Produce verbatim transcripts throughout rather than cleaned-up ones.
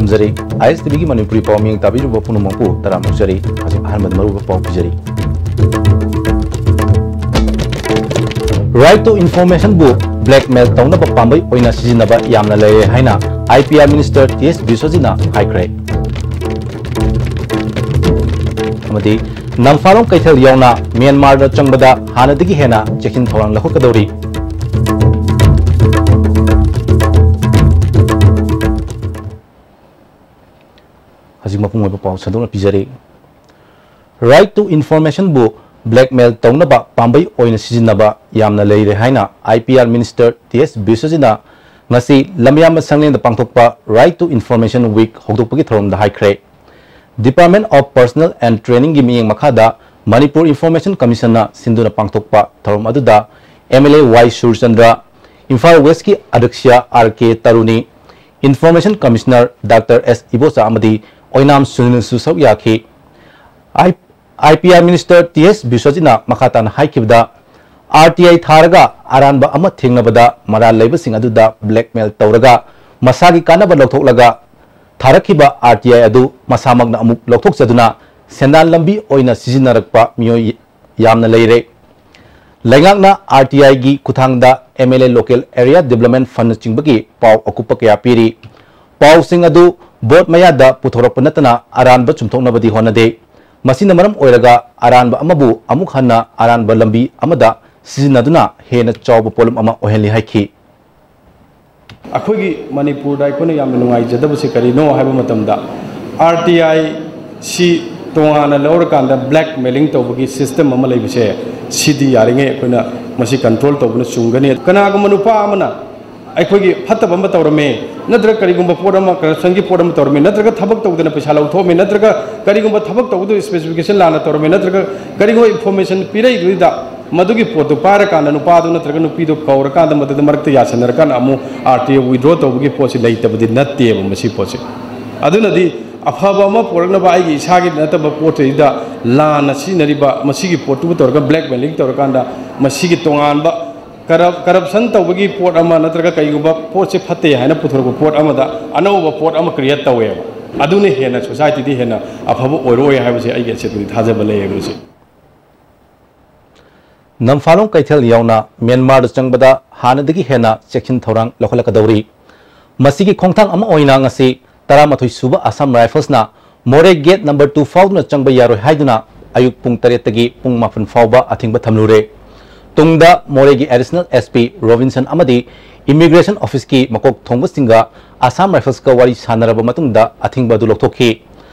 ꯊꯝꯖꯔꯤ꯫ ꯑꯥꯏ ꯑꯦꯁ ꯇꯤ ꯚꯤꯒꯤ ꯃꯅꯤꯄꯨꯔꯤ ꯄꯥꯎ ꯃꯤꯌꯦꯡ ꯇꯥꯕꯤꯔꯤꯕ ꯄꯨꯝꯅꯃꯛꯄꯨ ꯇꯔꯥꯝꯅ ꯑꯣꯛꯆꯔꯤ꯫ ꯍꯧꯖꯤꯛ ꯑꯍꯥꯟꯕꯗ ꯃꯔꯨꯑꯣꯏꯕ ꯄꯥꯎ ꯄꯤꯖꯔꯤ꯫ Right to Information ꯕꯨ blackmail ꯇꯧꯅꯕ ꯄꯥꯝꯕꯩ ꯑꯣꯏꯅ ꯁꯤꯖꯤꯟꯅꯕ ꯌꯥꯝꯅ ꯂꯩꯔꯦ ꯍꯥꯏꯅ I P R minister T S ꯕꯤꯁ꯭ꯋꯖꯤꯠꯅ ꯍꯥꯏꯈ꯭ꯔꯦ꯫ ꯑꯃꯗꯤ ꯅꯝꯐꯥꯂꯣꯡ ꯀꯩꯊꯦꯜ ꯌꯧꯅ ꯃ꯭ꯌꯥꯟꯃꯥꯔꯗ ꯆꯪꯕꯗ ꯍꯥꯟꯅꯗꯒꯤ ꯍꯦꯟꯅ ꯆꯦꯛꯁꯤꯟ ꯊꯧꯔꯥꯡ ꯂꯧꯈꯠꯀꯗꯧꯔꯤ꯫ ꯍꯧꯖꯤꯛ ꯃꯄꯨꯡ ꯑꯣꯏꯕ ꯄꯥꯎ ꯁꯟꯗꯣꯛꯅ ꯄꯤꯖꯔꯤ꯫ Right to Information ꯕꯨ blackmail ꯇꯧꯅꯕ ꯄꯥꯝꯕꯩ ꯑꯣꯏꯅ ꯁꯤꯖꯤꯟꯅꯕ ꯌꯥꯝꯅ ꯂꯩꯔꯦ ꯍꯥꯏꯅ I P R minister T S ꯕꯤꯁ꯭ꯋꯖꯤꯠꯅ ꯉꯁꯤ ꯂꯝꯌꯥꯝꯕ ꯁꯪꯂꯦꯟꯗ ꯄꯥꯡꯊꯣꯛꯄ Right to Information Week ꯍꯧꯗꯣꯛꯄꯒꯤ ꯊꯧꯔꯝꯗ ꯍꯥꯏꯈ꯭ꯔꯦ꯫ Department of Personnel and Training ꯒꯤ ꯃꯤꯠꯌꯦꯡ ꯃꯈꯥꯗ ꯃꯅꯤꯄꯨꯔ Information Commission ꯅ ꯁꯤꯟꯗꯨꯅ ꯄꯥꯡꯊꯣꯛꯄ ꯊꯧꯔꯝ ꯑꯗꯨꯗ M L A Y Surchandra, Imphal West ꯀꯤ ꯑꯗ꯭ꯌꯛꯁ R K Taruni, Information Commissioner doctor S Ibocha ꯑꯃꯗꯤ ꯑꯣꯏꯅꯥꯝ ꯁꯨꯅꯤꯜꯁꯨ ꯁꯔꯨꯛ ꯌꯥꯈꯤ꯫ I-, I P R minister T S ꯕꯤꯁ꯭ꯋꯖꯤꯠꯅ ꯃꯈꯥ ꯇꯥꯅ ꯍꯥꯏꯈꯤꯕꯗ, ꯑꯥꯔ ꯇꯤ ꯑꯥꯏ ꯊꯥꯔꯒ ꯑꯔꯥꯟꯕ ꯑꯃ ꯊꯦꯡꯅꯕꯗ ꯃꯔꯥꯜ ꯂꯩꯕꯁꯤꯡ ꯑꯗꯨꯗ blackmail ꯇꯧꯔꯒ ꯃꯁꯥꯒꯤ ꯀꯥꯟꯅꯕ ꯂꯧꯊꯣꯛꯂꯒ ꯊꯥꯔꯛꯈꯤꯕ ꯑꯥꯔ ꯇꯤ ꯑꯥꯏ ꯑꯗꯨ ꯃꯁꯥꯃꯛꯅ ꯑꯃꯨꯛ ꯂꯧꯊꯣꯛꯆꯗꯨꯅ ꯁꯦꯟꯗꯥꯟ ꯂꯝꯕꯤ ꯑꯣꯏꯅ ꯁꯤꯖꯤꯟꯅꯔꯛꯄ ꯃꯤꯑꯣꯏ ꯌꯥꯝꯅ ꯂꯩꯔꯦ꯫ ꯂꯩꯉꯥꯛꯅ ꯑꯥꯔ ꯇꯤ ꯑꯥꯏ ꯒꯤ ꯈꯨꯠꯊꯥꯡꯗ ꯑꯦꯝ ꯑꯦꯜ ꯑꯦ Local Area Development Fund ꯅꯆꯤꯡꯕꯒꯤ ꯄꯥꯎ ꯑꯀꯨꯞꯄ ꯀꯌꯥ ꯄꯤꯔꯤ꯫ ꯄꯥꯎꯁꯤꯡ ꯑꯗꯨ ꯚꯣꯠ ꯃꯌꯥꯗ ꯄꯨꯊꯣꯔꯛꯄ ꯅꯠꯇꯅ ꯑꯔꯥꯟꯕ ꯆꯨꯝꯊꯣꯛꯅꯕꯗꯤ ꯍꯣꯠꯅꯗꯦ꯫ ꯃꯁꯤꯅ ꯃꯔꯝ ꯑꯣꯏꯔꯒ ꯑꯔꯥꯟꯕ ꯑꯃꯕꯨ ꯑꯃꯨꯛ ꯍꯟꯅ ꯑꯔꯥꯟꯕ ꯂꯝꯕꯤ ꯑꯃꯗ ꯁꯤꯖꯤꯟꯅꯗꯨꯅ ꯍꯦꯟꯅ ꯆꯥꯎꯕ ꯄꯣꯠꯂꯨꯝ ꯑꯃ ꯑꯣꯏꯍꯜꯂꯤ ꯍꯥꯏꯈꯤ꯫ ꯑꯩꯈꯣꯏꯒꯤ ꯃꯅꯤꯄꯨꯔꯗ ꯑꯩꯈꯣꯏꯅ ꯌꯥꯝꯅ ꯅꯨꯡꯉꯥꯏꯖꯗꯕꯁꯤ ꯀꯔꯤꯅꯣ ꯍꯥꯏꯕ ꯃꯇꯝꯗ, ꯑꯥꯔ ꯇꯤ ꯑꯥꯏ ꯁꯤ ꯇꯣꯉꯥꯟꯅ ꯂꯧꯔꯀꯥꯟꯗ blackmailing ꯇꯧꯕꯒꯤ system ꯑꯃ ꯂꯩꯕꯁꯦ, ꯁꯤꯗꯤ ꯌꯥꯔꯤꯉꯩ ꯑꯩꯈꯣꯏꯅ ꯃꯁꯤ control ꯇꯧꯕꯅ ꯆꯨꯝꯒꯅꯤ꯫ ꯀꯅꯥꯒꯨꯝꯕ ꯅꯨꯄꯥ ꯑꯃꯅ ꯑꯩꯈꯣꯏꯒꯤ ꯐꯠꯇꯕ ꯑꯃ ꯇꯧꯔꯝꯃꯦ, ꯅꯠꯇ꯭ꯔꯒ ꯀꯔꯤꯒꯨꯝꯕ ꯄꯣꯠ ꯑꯃ, corruption ꯒꯤ ꯄꯣꯠ ꯑꯃ ꯇꯧꯔꯝꯃꯦ, ꯅꯠꯇ꯭ꯔꯒ ꯊꯕꯛ ꯇꯧꯗꯅ ꯄꯩꯁꯥ ꯂꯧꯊꯣꯛꯑꯝꯃꯦ, ꯅꯠꯇ꯭ꯔꯒ ꯀꯔꯤꯒꯨꯝꯕ ꯊꯕꯛ ꯇꯧꯕꯗꯨ specification ꯂꯥꯟꯅ ꯇꯧꯔꯝꯃꯦ, ꯅꯠꯇ꯭ꯔꯒ ꯀꯔꯤꯒꯨꯝꯕ information ꯄꯤꯔꯛꯏꯗꯨꯗ ꯃꯗꯨꯒꯤ ꯄꯣꯠꯇꯨ ꯄꯥꯏꯔꯀꯥꯟꯗ ꯅꯨꯄꯥꯗꯨ ꯅꯠꯇ꯭ꯔꯒ ꯅꯨꯄꯤꯗꯨ ꯀꯧꯔꯀꯥꯟꯗ ꯃꯗꯨꯗ ꯃꯔꯛꯇ ꯌꯥꯁꯟꯅꯔꯀꯥꯟꯗ ꯑꯃꯨꯛ ꯑꯥꯔ ꯇꯤ ꯑꯥꯏ withdraw ꯇꯧꯕꯒꯤ ꯄꯣꯠꯁꯤ ꯂꯩꯇꯕꯗꯤ ꯅꯠꯇꯦꯕ ꯃꯁꯤ ꯄꯣꯠꯁꯤ꯫ ꯑꯗꯨꯅꯗꯤ ꯑꯐꯕ ꯑꯃ ꯄꯨꯔꯛꯅꯕ ꯑꯩꯒꯤ ꯏꯁꯥꯒꯤ ꯅꯠꯇꯕ ꯄꯣꯠꯁꯤꯗ ꯂꯥꯟꯅ ꯁꯤꯖꯤꯟꯅꯔꯤꯕ ꯃꯁꯤꯒꯤ ꯄꯣꯠꯇꯨꯕꯨ ꯇꯧꯔꯒ blackmailing ꯇꯧꯔꯀꯥꯟꯗ ꯃꯁꯤꯒꯤ ꯇꯣꯉꯥꯟꯕ ꯀꯔꯞꯁꯟ ꯇꯧꯕꯒꯤ ꯄꯣꯠ ꯑꯃ ꯅꯠꯇ꯭ꯔꯒ ꯀꯩꯒꯨꯝꯕ ꯄꯣꯠꯁꯦ ꯐꯠꯇꯦ ꯍꯥꯏꯅ ꯄꯨꯊꯣꯔꯛꯄ ꯄꯣꯠ ꯑꯃꯗ ꯑꯅꯧꯕ ꯄꯣꯠ ꯑꯃ ꯀ꯭ꯔꯤꯌꯦꯠ ꯇꯧꯋꯦꯕ꯫ ꯑꯗꯨꯅ ꯍꯦꯟꯅ ꯁꯣꯁꯥꯏꯇꯤꯗꯤ ꯍꯦꯟꯅ ꯑꯐꯕ ꯑꯣꯏꯔꯣꯏ ꯍꯥꯏꯕꯁꯦ ꯑꯩꯒꯤ ꯑꯆꯦꯠꯄꯗꯤ ꯊꯥꯖꯕ ꯂꯩꯌꯦꯕ ꯍꯧꯖꯤꯛ꯫ ꯅꯝꯐꯥꯂꯣꯡ ꯀꯩꯊꯦꯜ ꯌꯥꯎꯅ ꯃ꯭ꯌꯥꯟꯃꯥꯔꯗ ꯆꯪꯕꯗ ꯍꯥꯟꯅꯗꯒꯤ ꯍꯦꯟꯅ ꯆꯦꯛꯁꯤꯟ ꯊꯧꯔꯥꯡ ꯂꯧꯈꯠꯂꯛꯀꯗꯧꯔꯤ꯫ ꯃꯁꯤꯒꯤ ꯈꯣꯡꯊꯥꯡ ꯑꯃ ꯑꯣꯏꯅ ꯉꯁꯤ ꯇꯔꯥꯃꯥꯊꯣꯏ ꯁꯨꯕ ꯑꯁꯥꯝ ꯔꯥꯏꯐꯜꯁꯅ ꯃꯣꯔꯦ ꯒꯦꯠ ꯅꯝꯕꯔ ꯇꯨ ꯐꯥꯎꯗꯨꯅ ꯆꯪꯕ ꯌꯥꯔꯣꯏ ꯍꯥꯏꯗꯨꯅ ꯑꯌꯨꯛ ꯄꯨꯡ ꯇꯔꯦꯠꯇꯒꯤ ꯄꯨꯡ ꯃꯥꯄꯟ ꯐꯥꯎꯕ ꯑꯊꯤꯡꯕ ꯊꯝꯂꯨꯔꯦ꯫ ꯇꯨꯡꯗ ꯃꯣꯔꯦꯒꯤ ꯑꯦꯗꯤꯁꯅꯦꯜ ꯑꯦꯁ ꯄꯤ ꯔꯣꯕꯤꯟꯁꯟ ꯑꯃꯗꯤ ꯏꯃꯤꯒ꯭ꯔꯦꯁꯟ ꯑꯣꯐꯤꯁꯀꯤ ꯃꯀꯣꯛ ꯊꯣꯡꯕꯁꯤꯡꯒ ꯑꯁꯥꯝ ꯔꯥꯏꯐꯜꯁꯀ ꯋꯥꯔꯤ ꯁꯥꯟꯅꯔꯕ ꯃꯇꯨꯡꯗ ꯑꯊꯤꯡꯕ ꯑꯗꯨ ꯂꯧꯊꯣꯛꯈꯤ꯫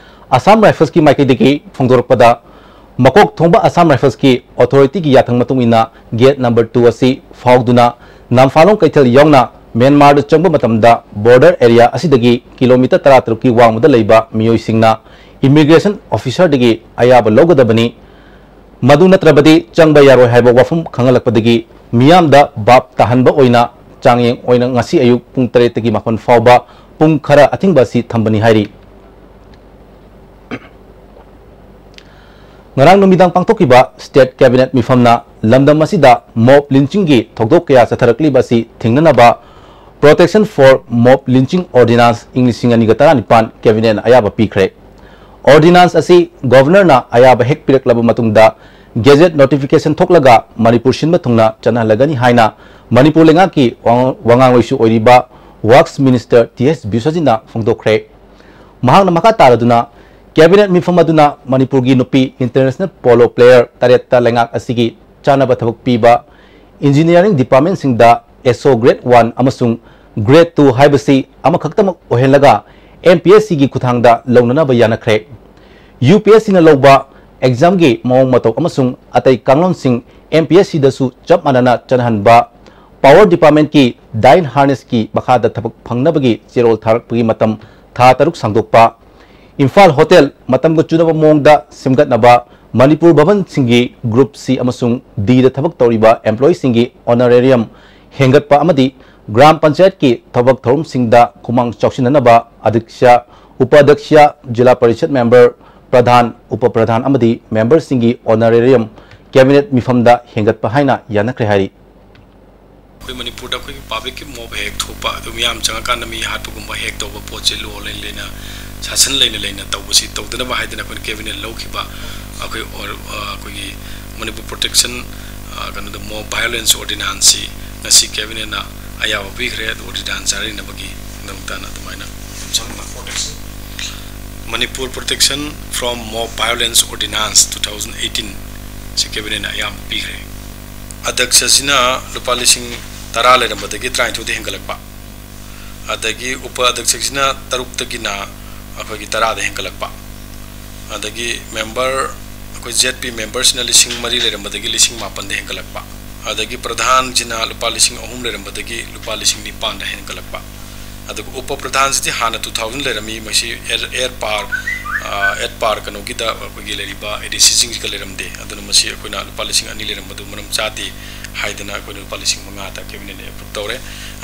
ꯑꯁꯥꯝ ꯔꯥꯏꯐꯜꯁꯀꯤ ꯃꯥꯏꯀꯩꯗꯒꯤ ꯐꯣꯡꯗꯣꯔꯛꯄꯗ, ꯃꯀꯣꯛ ꯊꯣꯡꯕ ꯑꯁꯥꯝ ꯔꯥꯏꯐꯜꯁꯀꯤ ꯑꯣꯊꯣꯔꯤꯇꯤꯒꯤ ꯌꯥꯊꯪ ꯃꯇꯨꯡ ꯏꯟꯅ ꯒꯦꯠ ꯅꯝꯕꯔ ꯇꯨ ꯑꯁꯤ ꯐꯥꯎꯗꯨꯅ ꯅꯝꯐꯥꯂꯣꯡ ꯀꯩꯊꯦꯜ ꯌꯥꯎꯅ ꯃ꯭ꯌꯥꯟꯃꯥꯔꯗ ꯆꯪꯕ ꯃꯇꯝꯗ ꯕꯣꯔꯗꯔ ꯑꯦꯔꯤꯌꯥ ꯑꯁꯤꯗꯒꯤ ꯀꯤꯂꯣꯃꯤꯇꯔ ꯇꯔꯥꯇꯔꯨꯛꯀꯤ ꯋꯥꯡꯃꯗ ꯂꯩꯕ ꯃꯤꯑꯣꯏꯁꯤꯡꯅ ꯏꯃꯤꯒ꯭ꯔꯦꯁꯟ ꯑꯣꯐꯤꯁꯔꯗꯒꯤ ꯑꯌꯥꯕ ꯂꯧꯒꯗꯕꯅꯤ꯫ ꯃꯗꯨ ꯅꯠꯇ꯭ꯔꯕꯗꯤ ꯆꯪꯕ ꯌꯥꯔꯣꯏ ꯍꯥꯏꯕ ꯋꯥꯐꯝ ꯈꯪꯍꯜꯂꯛꯄꯗꯒꯤ ꯃꯤꯌꯥꯝꯗ ꯚꯥꯞ ꯇꯥꯍꯟꯕ ꯑꯣꯏꯅ ꯆꯥꯡꯌꯦꯡ ꯑꯣꯏꯅ ꯉꯁꯤ ꯑꯌꯨꯛ ꯄꯨꯡ ꯇꯔꯦꯠꯇꯒꯤ ꯃꯥꯄꯟ ꯐꯥꯎꯕ ꯄꯨꯡ ꯈꯔ ꯑꯊꯤꯡꯕ ꯑꯁꯤ ꯊꯝꯕꯅꯤ ꯍꯥꯏꯔꯤ꯫ ꯉꯔꯥꯡ ꯅꯨꯃꯤꯗꯥꯡ ꯄꯥꯡꯊꯣꯛꯈꯤꯕ ꯁ꯭ꯇꯦꯠ ꯀꯦꯕꯤꯅꯦꯠ ꯃꯤꯐꯝꯅ ꯂꯝꯗꯝ ꯑꯁꯤꯗ ꯃꯣꯕ ꯂꯤꯟꯆꯤꯡꯒꯤ ꯊꯧꯗꯣꯛ ꯀꯌꯥ ꯆꯠꯊꯔꯛꯂꯤꯕ ꯑꯁꯤ ꯊꯤꯡꯅꯅꯕ Protection for Mob Lynching Ordinance ꯏꯪ ꯂꯤꯁꯤꯡ ꯑꯅꯤꯒ ꯇꯔꯥꯅꯤꯄꯥꯟ ꯀꯦꯕꯤꯅꯦꯠꯅ ꯑꯌꯥꯕ ꯄꯤꯈ꯭ꯔꯦ꯫ Ordinance ꯑꯁꯤ ꯒꯣꯚꯔꯅꯔꯅ ꯑꯌꯥꯕ ꯍꯦꯛ ꯄꯤꯔꯛꯂꯕ ꯃꯇꯨꯡꯗ ꯒꯦꯖꯦꯠ ꯅꯣꯇꯤꯐꯤꯀꯦꯁꯟ ꯊꯣꯛꯂꯒ ꯃꯅꯤꯄꯨꯔ ꯁꯤꯟꯕ ꯊꯨꯡꯅ ꯆꯠꯅꯍꯜꯂꯒꯅꯤ ꯍꯥꯏꯅ ꯃꯅꯤꯄꯨꯔ ꯂꯩꯉꯥꯛꯀꯤ ꯋꯥꯉꯥꯡ-, ꯋꯥꯉꯥꯡꯂꯣꯏꯁꯨ ꯑꯣꯏꯔꯤꯕ ꯋꯥꯔꯛꯁ ꯃꯤꯅꯤꯁꯇꯔ ꯇꯤ ꯑꯦꯁ ꯕꯤꯁ꯭ꯋꯖꯤꯠꯅ ꯐꯣꯡꯗꯣꯛꯈ꯭ꯔꯦ꯫ ꯃꯍꯥꯛꯅ ꯃꯈꯥ ꯇꯥꯔꯗꯨꯅ ꯀꯦꯕꯤꯅꯦꯠ ꯃꯤꯐꯝ ꯑꯗꯨꯅ ꯃꯅꯤꯄꯨꯔꯒꯤ ꯅꯨꯄꯤ ꯏꯟꯇꯔꯅꯦꯁꯅꯦꯜ ꯄꯣꯂꯣ ꯄ꯭ꯂꯦꯌꯔ ꯇꯔꯦꯠꯇ ꯂꯩꯉꯥꯛ ꯑꯁꯤꯒꯤ ꯆꯥꯅꯕ ꯊꯕꯛ ꯄꯤꯕ ꯏꯟꯖꯤꯅꯤꯌꯥꯔꯤꯡ ꯗꯤꯄꯥꯔꯠꯃꯦꯟꯁꯤꯡꯗ ꯑꯦꯁ ꯑꯣ ꯒ꯭ꯔꯦꯗ ꯋꯥꯟ ꯑꯃꯁꯨꯡ ꯒ꯭ꯔꯦꯗ ꯇꯨ ꯍꯥꯏꯕꯁꯤ ꯑꯃꯈꯛꯇꯃꯛ ꯑꯣꯏꯍꯜꯂꯒ ꯑꯦꯝ ꯄꯤ ꯑꯦꯁ ꯁꯤꯒꯤ ꯈꯨꯠꯊꯥꯡꯗ ꯂꯧꯅꯅꯕ ꯌꯥꯅꯈ꯭ꯔꯦ꯫ ꯌꯨ ꯄꯤ ꯑꯦꯁ ꯁꯤꯅ ꯂꯧꯕ ꯑꯦꯛꯖꯥꯝꯒꯤ ꯃꯑꯣꯡ ꯃꯇꯧ ꯑꯃꯁꯨꯡ ꯑꯇꯩ ꯀꯥꯡꯂꯣꯟꯁꯤꯡ ꯑꯦꯝ ꯄꯤ ꯑꯦꯁ ꯁꯤꯗꯁꯨ ꯆꯞ ꯃꯥꯟꯅꯅ ꯆꯠꯅꯍꯟꯕ, ꯄꯥꯋꯔ ꯗꯤꯄꯥꯔꯠꯃꯦꯟꯠꯀꯤ ꯗꯥꯏꯟ ꯍꯥꯔꯅꯦꯁꯀꯤ ꯃꯈꯥꯗ ꯊꯕꯛ ꯐꯪꯅꯕꯒꯤ ꯆꯦꯔꯣꯜ ꯊꯥꯔꯛꯄꯒꯤ ꯃꯇꯝ ꯊꯥ ꯇꯔꯨꯛ ꯁꯥꯡꯗꯣꯛꯄ, ꯏꯝꯐꯥꯜ ꯍꯣꯇꯦꯜ ꯃꯇꯝꯒ ꯆꯨꯅꯕ ꯃꯑꯣꯡꯗ ꯁꯦꯝꯒꯠꯅꯕ, ꯃꯅꯤꯄꯨꯔ ꯚꯕꯟꯁꯤꯡꯒꯤ ꯒ꯭ꯔꯨꯞ ꯁꯤ ꯑꯃꯁꯨꯡ ꯗꯤꯗ ꯊꯕꯛ ꯇꯧꯔꯤꯕ ꯑꯦꯝꯄ꯭ꯂꯣꯌꯤꯁꯤꯡꯒꯤ ꯑꯣꯅꯔꯦꯔꯤꯌꯝ ꯍꯦꯟꯒꯠꯄ ꯑꯃꯗꯤ ꯒ꯭ꯔꯥꯝ ꯄꯟꯆꯥꯌꯠꯀꯤ ꯊꯕꯛ ꯊꯧꯔꯝꯁꯤꯡꯗ ꯈꯨꯃꯥꯡ ꯆꯥꯎꯁꯤꯟꯅꯅꯕ ꯑꯗ꯭ꯌꯛꯁ, ꯎꯄꯥꯗ꯭ꯌꯛꯁ, ꯖꯤꯂꯥ ꯄꯔꯤꯁꯠ ꯃꯦꯝꯕꯔ, ꯄ꯭ꯔꯙꯥꯟ, ꯎꯄ ꯄ꯭ꯔꯙꯥꯟ ꯑꯃꯗꯤ ꯃꯦꯝꯕꯔꯁꯤꯡꯒꯤ ꯑꯣꯅꯔꯦꯔꯤꯌꯝ ꯀꯦꯕꯤꯅꯦꯠ ꯃꯤꯐꯝꯗ ꯍꯦꯟꯒꯠꯄ ꯍꯥꯏꯅ ꯌꯥꯅꯈ꯭ꯔꯦ ꯍꯥꯏꯔꯤ꯫ ꯑꯩꯈꯣꯏ ꯃꯅꯤꯄꯨꯔꯗ ꯑꯩꯈꯣꯏꯒꯤ ꯄꯕ꯭ꯂꯤꯛꯀꯤ ꯃꯣꯕ ꯍꯦꯛ ꯊꯣꯛꯄ, ꯑꯗꯨ ꯃꯤꯌꯥꯝ ꯆꯪꯉꯀꯥꯟꯗ ꯃꯤ ꯍꯥꯠꯄꯒꯨꯝꯕ ꯍꯦꯛ ꯇꯧꯕ ꯄꯣꯠꯁꯦ ꯂꯣ ꯂꯩꯅ ꯂꯩꯅ, ꯁꯥꯁꯟ ꯂꯩꯅ ꯂꯩꯅ ꯇꯧꯕꯁꯤ ꯇꯧꯗꯅꯕ ꯍꯥꯏꯗꯅ ꯑꯩꯈꯣꯏꯅ ꯀꯦꯕꯤꯅꯦꯠ ꯂꯧꯈꯤꯕ ꯑꯩꯈꯣꯏ ꯑꯣꯔ-, ꯑ, ꯑꯩꯈꯣꯏꯒꯤ ꯃꯅꯤꯄꯨꯔ ꯄ꯭ꯔꯣꯇꯦꯛꯁꯟ, ꯑ, ꯀꯩꯅꯣꯗ, ꯃꯣꯕ ꯚꯥꯏꯑꯣꯂꯦꯟꯁ ꯑꯣꯔꯗꯤꯅꯥꯟꯁꯁꯤ ꯉꯁꯤ ꯀꯦꯕꯤꯅꯦꯠꯅ ꯑꯌꯥꯕ ꯄꯤꯈ꯭ꯔꯦ꯫ ꯑꯗꯨ ꯑꯣꯔꯗꯤꯅꯥꯟꯁ ꯖꯥꯔꯤꯅꯕꯒꯤꯗꯃꯛꯇꯅ ꯑꯗꯨꯃꯥꯏꯅ Manipur protection from mob violence ordinance two thousand eighteen ꯁꯤ ꯀꯦꯕꯤꯅꯦꯠꯅ ꯑꯌꯥꯕ ꯄꯤꯈ꯭ꯔꯦ꯫ ꯑꯗꯛꯁꯁꯤꯅ ꯂꯨꯄꯥ ꯂꯤꯁꯤꯡ ꯇꯔꯥ ꯂꯩꯔꯝꯕꯗꯒꯤ ꯇꯔꯥꯅꯤꯊꯣꯏꯗ ꯍꯦꯟꯒꯠꯂꯛꯄ, ꯑꯗꯒꯤ ꯎꯄ ꯑꯗꯛꯁꯁꯤꯅ ꯇꯔꯨꯛꯇꯒꯤꯅ ꯑꯩꯈꯣꯏꯒꯤ ꯇꯔꯥꯗ ꯍꯦꯟꯒꯠꯂꯛꯄ, ꯑꯗꯒꯤ ꯃꯦꯝꯕꯔ, ꯑꯩꯈꯣꯏ ꯖꯦꯠ ꯄꯤ ꯃꯦꯝꯕꯔꯁꯤꯅ ꯂꯤꯁꯤꯡ ꯃꯔꯤ ꯂꯩꯔꯝꯕꯗꯒꯤ ꯂꯤꯁꯤꯡ ꯃꯥꯄꯟꯗ ꯍꯦꯟꯒꯠꯂꯛꯄ, ꯑꯗꯒꯤ ꯄ꯭ꯔꯙꯥꯟꯁꯤꯅ ꯂꯨꯄꯥ ꯂꯤꯁꯤꯡ ꯑꯍꯨꯝ ꯂꯩꯔꯝꯕꯗꯒꯤ ꯂꯨꯄꯥ ꯂꯤꯁꯤꯡ ꯅꯤꯄꯥꯟꯗ ꯍꯦꯟꯒꯠꯂꯛꯄ꯫ ꯑꯗꯨꯒ ꯎꯄ ꯄ꯭ꯔꯙꯥꯟꯁꯤꯗꯤ ꯍꯥꯟꯅ ꯇꯨ ꯊꯥꯎꯖꯟ ꯂꯩꯔꯝꯃꯤ, ꯃꯁꯤ ꯑꯦꯔ-, ꯑꯦꯔ ꯄꯥꯔ, ꯑ, ꯑꯦꯠ ꯄꯥꯔ ꯀꯩꯅꯣꯒꯤꯗ ꯑꯩꯈꯣꯏꯒꯤ ꯂꯩꯔꯤꯕ ꯑꯦ ꯗꯤ ꯁꯤꯁꯤꯡꯁꯤꯒ ꯂꯩꯔꯝꯗꯦ꯫ ꯑꯗꯨꯅ ꯃꯁꯤ ꯑꯩꯈꯣꯏꯅ ꯂꯨꯄꯥ ꯂꯤꯁꯤꯡ ꯑꯅꯤ ꯂꯩꯔꯝꯕꯗꯨ ꯃꯔꯝ ꯆꯥꯗꯦ ꯍꯥꯏꯗꯅ ꯑꯩꯈꯣꯏꯅ ꯂꯨꯄꯥ ꯂꯤꯁꯤꯡ ꯃꯉꯥꯗ ꯀꯦꯕꯤꯅꯦꯠꯅ ꯑꯦꯄ꯭ꯔꯨꯞ ꯇꯧꯔꯦ꯫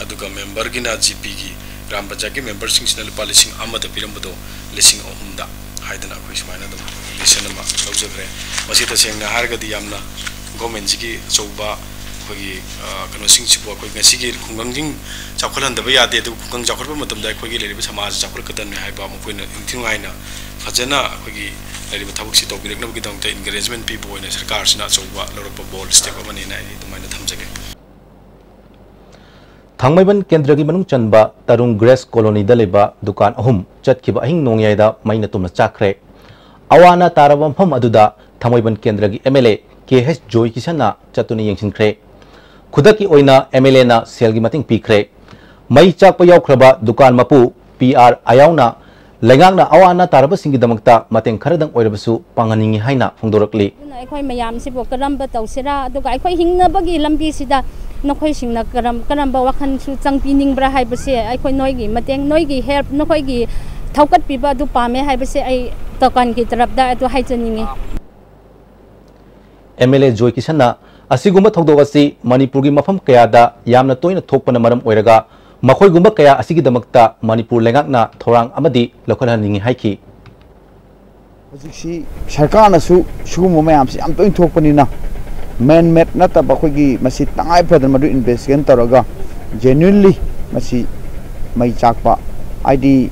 ꯑꯗꯨꯒ ꯃꯦꯝꯕꯔꯒꯤꯅ ꯖꯤ ꯄꯤꯒꯤ ꯒ꯭ꯔꯥꯝ ꯄꯟꯆꯥꯌꯠꯀꯤ ꯃꯦꯝꯕꯔꯁꯤꯡꯁꯤꯅ ꯂꯨꯄꯥ ꯂꯤꯁꯤꯡ ꯑꯃꯗ ꯄꯤꯔꯝꯕꯗꯣ ꯂꯤꯁꯤꯡ ꯑꯍꯨꯝꯗ ꯍꯥꯏꯗꯅ ꯑꯩꯈꯣꯏ ꯁꯨꯃꯥꯏꯅ ꯑꯗꯨꯝ ꯂꯤꯁꯟ ꯑꯃ ꯂꯧꯖꯈ꯭ꯔꯦ꯫ ꯃꯁꯤ ꯇꯁꯦꯡꯅ ꯍꯥꯏꯔꯒꯗꯤ ꯌꯥꯝꯅ ꯒꯣꯔꯃꯦꯟꯁꯤꯒꯤ ꯑꯆꯧꯕ ꯑꯩꯈꯣꯏꯒꯤ, ꯑ, ꯀꯩꯅꯣꯁꯤꯡꯁꯤꯕꯨ ꯑꯩꯈꯣꯏ ꯉꯁꯤꯒꯤ ꯈꯨꯡꯒꯪꯁꯤꯡ ꯆꯥꯎꯈꯠꯍꯟꯗꯕ ꯌꯥꯗꯦ, ꯑꯗꯨꯕꯨ ꯈꯨꯡꯒꯪ ꯆꯥꯎꯈꯠꯄ ꯃꯇꯝꯗ ꯑꯩꯈꯣꯏꯒꯤ ꯂꯩꯔꯤꯕ ꯁꯃꯥꯖ ꯆꯥꯎꯈꯠꯀꯗꯕꯅꯤ ꯍꯥꯏꯕ ꯃꯈꯣꯏꯅ ꯏꯪꯊꯤ ꯅꯨꯡꯉꯥꯏꯅ ꯐꯖꯅ ꯑꯩꯈꯣꯏꯒꯤ ꯂꯩꯔꯤꯕ ꯊꯕꯛꯁꯤ ꯇꯧꯕꯤꯔꯛꯅꯕꯒꯤꯗꯃꯛꯇ ꯏꯟꯀꯔꯦꯖꯃꯦꯟ ꯄꯤꯕ ꯑꯣꯏꯅ ꯁꯔꯀꯥꯔꯁꯤꯅ ꯑꯆꯧꯕ ꯂꯧꯔꯛꯄ ꯕꯣꯜ ꯁ꯭ꯇꯦꯞ ꯑꯃꯅꯤꯅ ꯑꯩ ꯑꯗꯨꯃꯥꯏꯅ ꯊꯝꯖꯒꯦ꯫ ꯊꯥꯡꯃꯩꯕꯟ ꯀꯦꯟꯗ꯭ꯔꯒꯤ ꯃꯅꯨꯡ ꯆꯟꯕ ꯇꯔꯨꯡ ꯒ꯭ꯔꯦꯁ ꯀꯣꯂꯣꯅꯤꯗ ꯂꯩꯕ ꯗꯨꯀꯥꯟ ꯑꯍꯨꯝ ꯆꯠꯈꯤꯕ ꯑꯍꯤꯡ ꯅꯣꯡꯌꯥꯏꯗ ꯃꯩꯅ ꯇꯨꯝꯅ ꯆꯥꯛꯈ꯭ꯔꯦ꯫ ꯑꯋꯥ ꯑꯅꯥ ꯇꯥꯔꯕ ꯃꯐꯝ ꯑꯗꯨꯗ ꯊꯥꯡꯃꯩꯕꯟ ꯀꯦꯟꯗ꯭ꯔꯒꯤ M L A K H Joy ꯀꯤꯁꯟꯅ ꯆꯠꯇꯨꯅ ꯌꯦꯡꯁꯤꯟꯈ꯭ꯔꯦ꯫ ꯈꯨꯗꯛꯀꯤ ꯑꯣꯏꯅ ꯑꯦꯝ ꯑꯦꯜ ꯑꯦꯅ ꯁꯦꯜꯒꯤ ꯃꯇꯦꯡ ꯄꯤꯈ꯭ꯔꯦ꯫ ꯃꯩ ꯆꯥꯛꯄ ꯌꯥꯎꯈ꯭ꯔꯕ ꯗꯨꯀꯥꯟ ꯃꯄꯨ ꯄꯤ ꯑꯥꯔ ꯑꯌꯥꯎꯅ ꯂꯩꯉꯥꯛꯅ ꯑꯋꯥ ꯑꯅꯥ ꯇꯥꯔꯕꯁꯤꯡꯒꯤꯗꯃꯛꯇ ꯃꯇꯦꯡ ꯈꯔꯗꯪ ꯑꯣꯏꯔꯕꯁꯨ ꯄꯥꯡꯍꯟꯅꯤꯡꯏ ꯍꯥꯏꯅ ꯐꯣꯡꯗꯣꯔꯛꯂꯤ꯫ ꯑꯗꯨꯅ ꯑꯩꯈꯣꯏ ꯃꯌꯥꯝꯁꯤꯕꯨ ꯀꯔꯝꯕ ꯇꯧꯁꯤꯔꯥ, ꯑꯗꯨꯒ ꯑꯩꯈꯣꯏ ꯍꯤꯡꯅꯕꯒꯤ ꯂꯝꯕꯤꯁꯤꯗ ꯅꯈꯣꯏꯁꯤꯡꯅ ꯀꯔꯝ-, ꯀꯔꯝꯕ ꯋꯥꯈꯜꯁꯨ ꯆꯪꯕꯤꯅꯤꯡꯕ꯭ꯔꯥ ꯍꯥꯏꯕꯁꯦ, ꯑꯩꯈꯣꯏ ꯅꯣꯏꯒꯤ ꯃꯇꯦꯡ, ꯅꯣꯏꯒꯤ ꯍꯦꯜꯞ, ꯅꯈꯣꯏꯒꯤ ꯊꯧꯒꯠꯄꯤꯕ ꯑꯗꯨ ꯄꯥꯝꯃꯦ ꯍꯥꯏꯕꯁꯦ ꯑꯩ ꯗꯨꯀꯥꯟꯒꯤ ꯇꯔꯞꯇ ꯑꯗꯨ ꯍꯥꯏꯖꯅꯤꯡꯉꯤ꯫ ꯑꯦꯝ ꯑꯦꯜ ꯑꯦ ꯖꯣꯏ ꯀꯤꯁꯟꯅ ꯑꯁꯤꯒꯨꯝꯕ ꯊꯧꯗꯣꯛ ꯑꯁꯤ ꯃꯅꯤꯄꯨꯔꯒꯤ ꯃꯐꯝ ꯀꯌꯥꯗ ꯌꯥꯝꯅ ꯇꯣꯏꯅ ꯊꯣꯛꯄꯅ ꯃꯔꯝ ꯑꯣꯏꯔꯒ ꯃꯈꯣꯏꯒꯨꯝꯕ ꯀꯌꯥ ꯑꯁꯤꯒꯤꯗꯃꯛꯇ ꯃꯅꯤꯄꯨꯔ ꯂꯩꯉꯥꯛꯅ ꯊꯧꯔꯥꯡ ꯑꯃꯗꯤ ꯂꯧꯈꯠꯍꯟꯅꯤꯡꯏ ꯍꯥꯏꯈꯤ꯫ ꯍꯧꯖꯤꯛꯁꯤ ꯁꯔꯀꯥꯔꯅꯁꯨ ꯁꯤꯒꯨꯝꯕ ꯃꯌꯥꯝꯁꯤ ꯌꯥꯝ ꯇꯣꯏꯅ ꯊꯣꯛꯄꯅꯤꯅ ꯃꯦꯟ ꯃꯦꯗ ꯅꯠꯇꯕ ꯑꯩꯈꯣꯏꯒꯤ ꯃꯁꯤ ꯇꯉꯥꯏ ꯐꯗꯅ ꯃꯗꯨ ꯏꯟꯚꯦꯁꯇꯤꯒꯦꯁꯟ ꯇꯧꯔꯒ ꯖꯦꯅ꯭ꯌꯨꯟꯂꯤ ꯃꯁꯤ ꯃꯩ ꯆꯥꯛꯄ, ꯍꯥꯏꯗꯤ,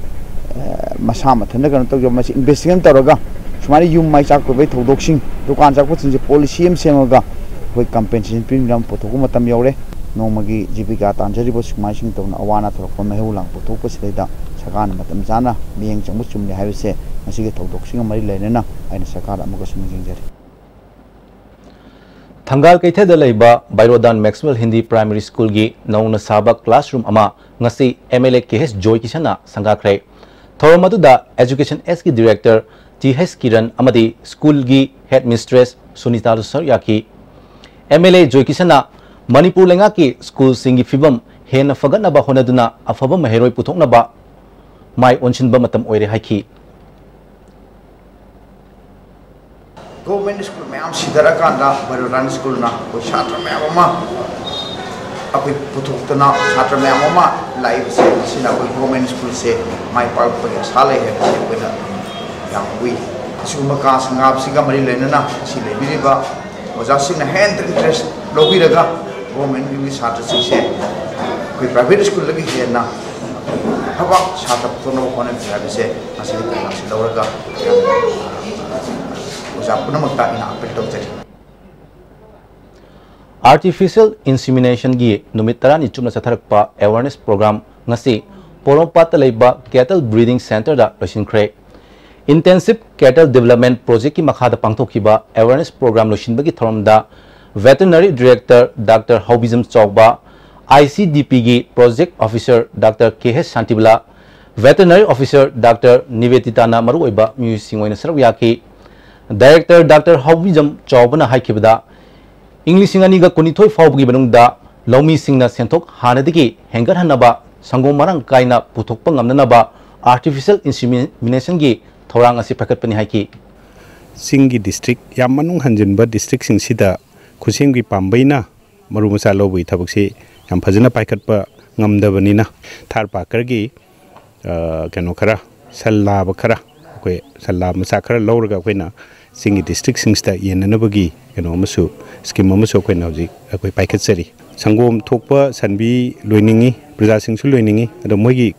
ꯑ, ꯃꯁꯥ ꯃꯊꯟꯇ ꯀꯩꯅꯣ ꯇꯧꯖꯕ, ꯃꯁꯤ ꯏꯟꯚꯦꯁꯇꯤꯒꯦꯁꯟ ꯇꯧꯔꯒ ꯁꯨꯃꯥꯏꯅ ꯌꯨꯝ ꯃꯩ ꯆꯥꯛꯄꯒꯤ ꯊꯧꯗꯣꯛꯁꯤꯡ, ꯗꯨꯀꯥꯟ ꯆꯥꯛꯄꯁꯤꯡꯁꯦ ꯄꯣꯂꯤꯁꯤ ꯑꯃ ꯁꯦꯝꯃꯒ ꯑꯩꯈꯣꯏ ꯀꯝꯄꯦꯟꯁꯦꯁꯟ ꯄꯤꯅꯕ ꯄꯨꯊꯣꯛꯄ ꯃꯇꯝ ꯌꯧꯔꯦ꯫ ꯅꯣꯡꯃꯒꯤ ꯖꯤꯕꯤꯀꯥ ꯇꯥꯟꯖꯔꯤꯕ ꯁꯨꯃꯥꯏꯁꯤꯡ ꯇꯧꯅ ꯑꯋꯥ ꯑꯅꯥ ꯊꯣꯛꯂꯛꯄ ꯃꯩꯍꯧ ꯂꯥꯡꯄꯣꯛ ꯊꯣꯛꯄꯁꯤꯗꯩꯗ ꯁꯔꯀꯥꯔꯅ ꯃꯇꯝ ꯆꯥꯅ ꯃꯤꯠꯌꯦꯡ ꯆꯪꯕ ꯆꯨꯝꯂꯦ ꯍꯥꯏꯕꯁꯦ ꯉꯁꯤꯒꯤ ꯊꯧꯗꯣꯛꯁꯤꯡꯒ ꯃꯔꯤ ꯂꯩꯅꯅ ꯑꯩꯅ ꯁꯔꯀꯥꯔꯗ ꯑꯃꯨꯛꯀꯁꯨ ꯅꯤꯡꯁꯤꯡꯖꯔꯤ꯫ ꯊꯪꯒꯥꯜ ꯀꯩꯊꯦꯜꯗ ꯂꯩꯕ ꯕꯥꯏꯔꯣꯗꯥꯟ ꯃꯦꯛꯁꯋꯦꯜ ꯍꯤꯟꯗꯤ ꯄ꯭ꯔꯥꯏꯃꯔꯤ ꯁ꯭ꯀꯨꯜꯒꯤ ꯅꯧꯅ ꯁꯥꯕ ꯀ꯭ꯂꯥꯁꯔꯨꯝ ꯑꯃ ꯉꯁꯤ ꯑꯦꯝ ꯑꯦꯜ ꯑꯦ ꯀꯦ ꯑꯦꯁ ꯖꯣꯏ ꯀꯤꯁꯟꯅ ꯁꯪꯒꯥꯈ꯭ꯔꯦ꯫ ꯊꯧꯔꯝ ꯑꯗꯨꯗ ꯑꯦꯖꯨꯀꯦꯁꯟ ꯑꯦꯁꯀꯤ ꯗꯤꯔꯦꯛꯇꯔ ꯇꯤ ꯍꯩꯆ ꯀꯤꯔꯟ ꯑꯃꯗꯤ ꯁ꯭ꯀꯨꯜꯒꯤ ꯍꯦꯗ ꯃꯤꯁꯇ꯭ꯔꯦꯁ ꯁꯨꯅꯤꯇꯥꯁꯨ ꯁꯔꯨꯛ ꯌꯥꯈꯤ꯫ ꯑꯦꯝ ꯑꯦꯜ ꯑꯦ ꯖꯣꯏ ꯀꯤꯁꯟꯅ ꯃꯅꯤꯄꯨꯔ ꯂꯩꯉꯥꯛꯀꯤ ꯁ꯭ꯀꯨꯜꯁꯤꯡꯒꯤ ꯐꯤꯕꯝ ꯍꯦꯟꯅ ꯐꯒꯠꯅꯕ ꯍꯣꯠꯅꯗꯨꯅ ꯑꯐꯕ ꯃꯍꯩꯔꯣꯏ ꯄꯨꯊꯣꯛꯅꯕ ꯃꯥꯏ ꯑꯣꯟꯁꯤꯟꯕ ꯃꯇꯝ ꯑꯣꯏꯔꯦ ꯍꯥꯏꯈꯤ꯫ ꯒꯣꯔꯃꯦꯟ ꯁ꯭ꯀꯨꯜ ꯃꯌꯥꯝ ꯁꯤꯊꯔꯀꯥꯟꯗ ꯕꯥꯏꯔꯣꯗꯥꯟ ꯁ꯭ꯀꯨꯜꯅ ꯑꯩꯈꯣꯏ ꯁꯥꯇ꯭ꯔ ꯃꯌꯥꯝ ꯑꯃ ꯑꯩꯈꯣꯏ ꯄꯨꯊꯣꯛꯇꯅ ꯁꯥꯇ꯭ꯔ ꯃꯌꯥꯝ ꯑꯃ ꯂꯥꯛꯏꯕꯁꯦ, ꯃꯁꯤꯅ ꯑꯩꯈꯣꯏ ꯒꯣꯔꯃꯦꯟ ꯁ꯭ꯀꯨꯜꯁꯦ ꯃꯥꯏ ꯄꯥꯛꯂꯛꯄꯒꯤ ꯑꯁꯥ ꯂꯩ ꯍꯥꯏꯕꯁꯦ ꯑꯩꯈꯣꯏꯅ ꯌꯥꯝ ꯎꯏ꯫ ꯑꯁꯤꯒꯨꯝꯕ ꯀꯥ ꯁꯪꯒꯥꯕꯁꯤꯒ ꯃꯔꯤ ꯂꯩꯅꯅ ꯉꯁꯤ ꯂꯩꯕꯤꯔꯤꯕ ꯑꯣꯖꯥꯁꯤꯡꯅ ꯍꯦꯟꯅ ꯏꯟꯇꯔꯦꯁ ꯂꯧꯕꯤꯔꯒ ꯒꯣꯔꯃꯦꯟꯒꯤ ꯁꯥꯇ꯭ꯔꯁꯤꯡꯁꯦ ꯑꯩꯈꯣꯏ ꯄ꯭ꯔꯥꯏꯚꯦꯠ ꯁ꯭ꯀꯨꯜꯗꯒꯤ ꯍꯦꯟꯅ ꯑꯐꯕ ꯁꯥꯇ꯭ꯔ ꯄꯨꯊꯣꯛꯅꯕ ꯍꯣꯠꯅꯕꯤꯌꯨ ꯍꯥꯏꯕꯁꯦ ꯉꯁꯤꯒꯤ ꯊꯧꯔꯥꯡꯁꯤ ꯂꯧꯔꯒ ꯑꯣꯖꯥ ꯄꯨꯝꯅꯃꯛꯇ ꯑꯩꯅ ꯑꯥꯄꯤꯜ ꯇꯧꯖꯔꯤ꯫ ꯑꯥꯔꯇꯤꯐꯤꯁꯤꯌꯦꯜ ꯏꯟꯁꯤꯃꯤꯅꯦꯁꯟꯒꯤ ꯅꯨꯃꯤꯠ ꯇꯔꯥꯅꯤ ꯆꯨꯞꯅ ꯆꯠꯊꯔꯛꯄ ꯑꯦꯋꯥꯔꯅꯦꯁ ꯄ꯭ꯔꯣꯒ꯭ꯔꯥꯝ ꯉꯁꯤ ꯄꯣꯔꯣꯝꯄꯥꯠꯇ ꯂꯩꯕ ꯀꯦꯇꯜ ꯕ꯭ꯔꯤꯗꯤꯡ ꯁꯦꯟꯇꯔꯗ ꯂꯣꯏꯁꯤꯟꯈ꯭ꯔꯦ꯫ ꯏꯟꯇꯦꯟꯁꯤꯚ ꯀꯦꯇꯜ ꯗꯤꯕꯂꯞꯃꯦꯟ ꯄ꯭ꯔꯣꯖꯦꯛꯀꯤ ꯃꯈꯥꯗ ꯄꯥꯡꯊꯣꯛꯈꯤꯕ ꯑꯦꯋꯥꯔꯅꯦꯁ ꯄ꯭ꯔꯣꯒ꯭ꯔꯥꯝ ꯂꯣꯏꯁꯤꯟꯕꯒꯤ ꯊꯧꯔꯝꯗ ꯚꯦꯇꯔꯅꯔꯤ ꯗꯤꯔꯦꯛꯇꯔ ꯗꯥꯛꯇꯔ ꯍꯥꯎꯕꯤꯖꯝ ꯆꯥꯎꯕ, ꯑꯥꯏ ꯁꯤ ꯗꯤ ꯄꯤꯒꯤ ꯄ꯭ꯔꯣꯖꯦꯛ ꯑꯣꯐꯤꯁꯔ ꯗꯥꯛꯇꯔ ꯀꯦ ꯍꯩꯆ ꯁꯥꯟꯇꯤꯕꯂꯥ, ꯚꯦꯇꯔꯅꯔꯤ ꯑꯣꯐꯤꯁꯔ ꯗꯥꯛꯇꯔ ꯅꯤꯕꯦꯗꯤꯇꯥꯅ ꯃꯔꯨꯑꯣꯏꯕ ꯃꯤꯑꯣꯏꯁꯤꯡ ꯑꯣꯏꯅ ꯁꯔꯨꯛ ꯌꯥꯈꯤ꯫ ꯗꯥꯏꯔꯦꯛꯇꯔ ꯗꯥꯛꯇꯔ ꯍꯥꯎꯕꯤꯖꯝ ꯆꯥꯎꯕꯅ ꯍꯥꯏꯈꯤꯕꯗ, ꯏꯪ ꯂꯤꯁꯤꯡ ꯑꯅꯤꯒ ꯀꯨꯟꯅꯤꯊꯣꯏ ꯐꯥꯎꯕꯒꯤ ꯃꯅꯨꯡꯗ ꯂꯧꯃꯤꯁꯤꯡꯅ ꯁꯦꯟꯊꯣꯛ ꯍꯥꯟꯅꯗꯒꯤ ꯍꯦꯟꯒꯠꯍꯟꯅꯕ ꯁꯪꯒꯣꯝ ꯃꯔꯥꯡ ꯀꯥꯏꯅ ꯄꯨꯊꯣꯛꯄ ꯉꯝꯅꯅꯕ ꯑꯥꯔꯇꯤꯐꯤꯁꯤꯌꯦꯜ ꯏꯟꯁꯤꯃꯤꯅꯦꯁꯟꯒꯤ ꯊꯧꯔꯥꯡ ꯑꯁꯤ ꯄꯥꯏꯈꯠꯄꯅꯤ ꯍꯥꯏꯈꯤ꯫ ꯆꯤꯡꯒꯤ ꯗꯤꯁꯇ꯭ꯔꯤꯛ, ꯌꯥꯝ ꯃꯅꯨꯡ ꯍꯟꯖꯤꯟꯕ ꯗꯤꯁꯇ꯭ꯔꯤꯛꯁꯤꯡꯁꯤꯗ ꯈꯨꯠꯁꯦꯝꯒꯤ ꯄꯥꯝꯕꯩꯅ ꯃꯔꯨ ꯃꯆꯥ ꯂꯧꯕꯒꯤ ꯊꯕꯛꯁꯤ ꯌꯥꯝ ꯐꯖꯅ ꯄꯥꯏꯈꯠꯄ ꯉꯝꯗꯕꯅꯤꯅ, ꯊꯥꯔ ꯄꯥꯔꯀꯔꯒꯤ, ꯑ, ꯀꯩꯅꯣ ꯈꯔ, ꯁꯟ ꯂꯥꯕ ꯈꯔ, ꯑꯩꯈꯣꯏ ꯁꯟ ꯂꯥꯕ ꯃꯆꯥ ꯈꯔ ꯂꯧꯔꯒ ꯑꯩꯈꯣꯏꯅ ꯆꯤꯡꯒꯤ ꯗꯤꯁꯇ꯭ꯔꯤꯛꯁꯤꯡꯁꯤꯗ ꯌꯦꯟꯅꯅꯕꯒꯤ ꯀꯩꯅꯣ ꯑꯃꯁꯨ, ꯁ꯭ꯀꯤꯝ ꯑꯃꯁꯨ ꯑꯩꯈꯣꯏꯅ ꯍꯧꯖꯤꯛ ꯑꯩꯈꯣꯏ ꯄꯥꯏꯈꯠꯆꯔꯤ꯫ ꯁꯪꯒꯣꯝ ꯊꯣꯛꯄ ꯁꯟꯕꯤ ꯂꯣꯏꯅꯤꯡꯉꯤ, ꯄ꯭ꯔꯖꯥꯁꯤꯡꯁꯨ ꯂꯣꯏꯅꯤꯡꯉꯤ꯫ ꯑꯗꯣ ꯃꯣꯏꯒꯤ